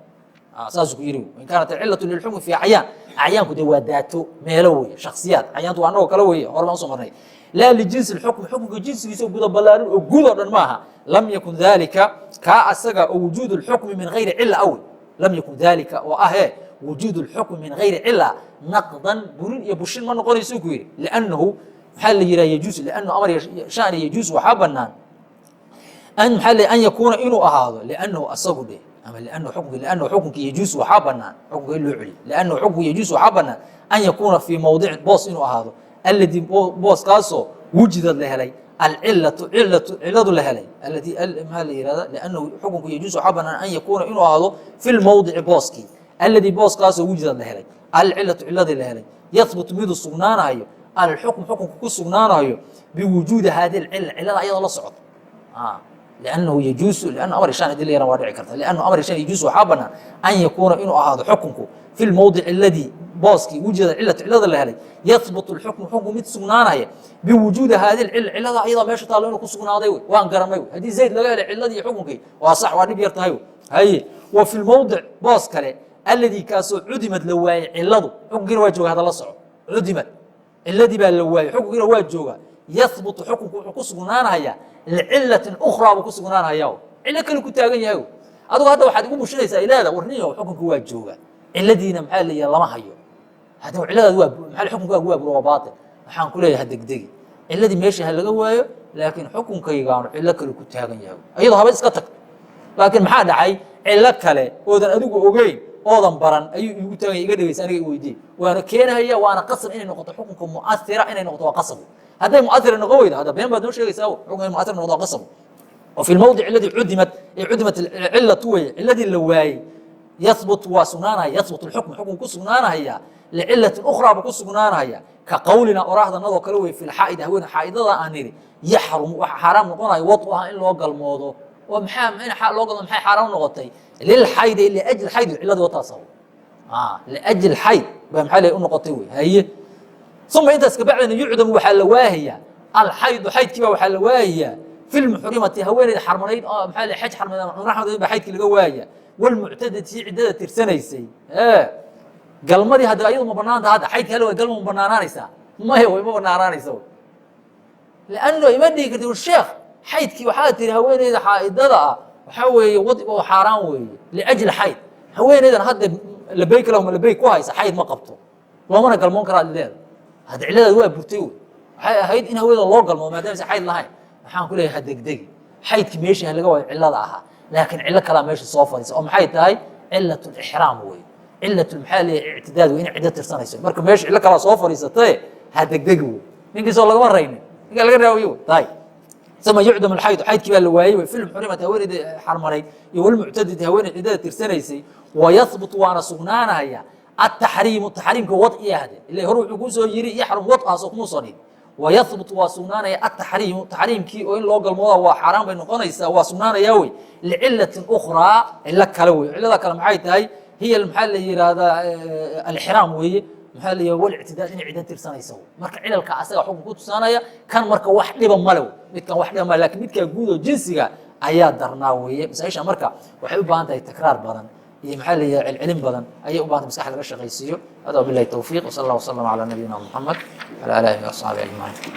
Saasuu ku yiri in kaanat alcillatu lilxukmi fi acyaan, acyaanku dee waa daato, meelo weye, shaksiyaad, acyaantu waa annagoo kale weye, hore baan usoo marnay. Laa lijinsi lxukmi, xukunka jinsigiisa oo guda ballaarin oo guud oo dhan maaha, lam yakun dalika kaa asaga oo wujuud lxukmi min gayri cilla awey, lam yakun dalika oo ah e Wujuud اlxukm min gayri cila naqdan, burin iyo bushin ma noqonayso, ku yidhi. Liannahu, maxaa la yihaha, yajuus, liannahu amar shani, yajuus waxaa banaan an, maxaa la, an yakuuna inuu ahaado, liannahu asagu dheh ama liannahu xukunki, liannahu xukunki yajuus waxaa banaan xukunka in loo celiyo, liannahu xukunku yajuus waxaa banaan an yakuuna fii mowdicin, boos inuu ahaado, alladii booskaasoo wujidad la helay, alcilatu, cilatu, ciladu la helay, alladii, maxaa la yihahda, liannahu xukunku yajuus waxaa banaan an yakuuna inuu ahaado fi lmowdici, booskii, alladii booskaasoo wujidad la helay, alcilatu, ciladii la helay, yahbutu miduu sugnaanayo, alxukm, xukunka ku sugnaanayo, biwujuudi hadi alcila, cilada ayadoo la socota. Liannahu yajuusu, lianna amar shan hadii la yaran waa dhici karta. Liannahu amar shan yajuusu waxaa banaan an yakuuna inuu ahaado xukunku fi lmowdici aladii booskii wujida cilatu, cilada la helay, yahbutu alxukmu, xukunku mid sugnaanaya, biwujuudi haadi alcila, cilada ayadoo meesha taallo inuu ku sugnaaday. Wey waan garanay wey, haddii Zayd laga helay ciladii iyo xukunkii, waa sax, waa dhib yar tahay wey. Haye, wa fi lmowdic, boos kale, alladii kaasoo cudimad la waayey ciladu, xukunkiina waa jooga. Hada la soco, cudimad, ciladii baa la waayey, xukunkiina waa jooga. Yahbutu, xukunku wuxuu ku sugnaanayaa licilatin ukhraa buu ku sugnaanaya, cilo kale ku taagan yahay. Adigu hadda waxaad igu bushinaysaa ilaada warniyo, xukunku waa jooga, ciladiina maxaa la yihaha lama hayo. Hadda ciladaad waa maxaa, xukunkaagu waa buro, waa baatil. Waxaan ku leeyahay degdegi, ciladii meesha ha laga waayo, laakiin xukunkaygaanu cilo kale ku taagan yahay, iyadoo haba iska tagto. Laakiin maxaa dhacay? Cilo kale oodan adigu ogeyn oodan baran ayuu iigu taagan yahay. Iga dhegeysa, aniga i weydiye, waana keenahaya, waana qasab inay noqoto xukunka mu'athira, inay noqoto waa qasab. Hadday mu'athira noqon weydo, hadda been baad noo sheegaysaa. Xukunka in mu'athira noqdo waa qasab. Wa fi lmawdic alladii cudimat, ee cudimat cilatu weye, ciladii la waayey, yahbut waa sugnaanaya, yahbut alxukm, xukun ku sugnaanaya, licilatin ukhraa buu ku sugnaanaya, ka qawlina, oraahdanadoo kale wey, fi lxaa'id, haween xaa'idada aan nidhi, yaxrumu, waxa xaaraam noqonayo, wad'uha, in loo galmoodo. Oo maxaa in loo galmoodo maxay xaaraam noqotay? Lilxaydi, liajli xayd, ciladii wataas liajli xayd baa maxaa le u noqotay wey. Haye, uma intaas kabacdina yucdamu, waxaa la waahayaa, alxaydu, xaydkii baa waxaa la waahayaa, fi lmuxrimati, haweeneyda xarmanayd oo maxaa le xaj xarmanayd ama cumro xarmanayd baa xaydkii laga waaya, walmuctadati, ciddada tirsanaysay. Galmadii hadda ayadu ma banaanta? Hadda xaydkii hal galma ma banaanaanaysaa? Maya, way ma banaanaanaysa, lianno ima dhihi karti, sheekh, xaydkii waxaa tiri haweeneyda xaa'idada ah waxaa weeye wadi oo xaaraan weeye liajli xayd. Haweeneydan hadda labayk lahuma labayk ku haysa, xayd ma qabto, loomana galmoon karaa leeda. Hadda cilladaad waa burtay wey. Waxay ahayd in haweeneyda loo galmoodo maadaama xayd lahayn. Waxaan ku leeyahay ha degdegi, xaydkii meeshii ha laga waayo cillada ahaa, laakiin cillo kalaa meesha soo fadhiisa. Oo maxay tahay? Cilat lixraam wey, cilat, maxaa leeyahay, ictidaad wey, inay ciddo tirsanayso. Marka meesha cillo kalaa soo fadhiisatae, ha degdegi wey. Ninkiisoo lagama raynin, ninkaa laga raawiye wey tahay. Uma yucdam alxaydu, xaydkii baa la waayey wey, fi lmuxrimati, haweeneyda xarmanayd, iyo walmuctadati, haweeney ciddada tirsanaysay. Wayahbut, waana sugnaanaya, ataxriimu, taxriimka wadci ahde, ila hore wuxuu kuu soo yiri yaxrum wadcaasoo kumuu soo dhihin. Wayahbut, waa sugnaanaya, ataxriimu, taxriimkii oo in loo galmooda waa xaaraan bay noqonaysaa, waa sugnaanayaa wey, licilatin ukhraa, cilo kale wey. Cilada kale maxay tahay? Hiya, maxaa la yihahdaa, alxiraam weeye, maxaa la yihahda, walictidaad, inay ciddo tirsanaysa. Marka cilalka asaga xukun ku tusaanaya kan, marka wax dhiba male midkan, wax dhiba male, lakin midkaa guud oo jinsiga ayaa darnaa weeye. Masaaisha marka waxay u baahan tahay takraar badan iyo, maxaa la yihahda, celcelin badan ayay u bahan tahay, maskax laga shaqaysiiyo. Hada wabillahi tawfiiq, wsala allah wasalam calaa nabiyina Muxamed wala alihi waasxaabi ajmaciin.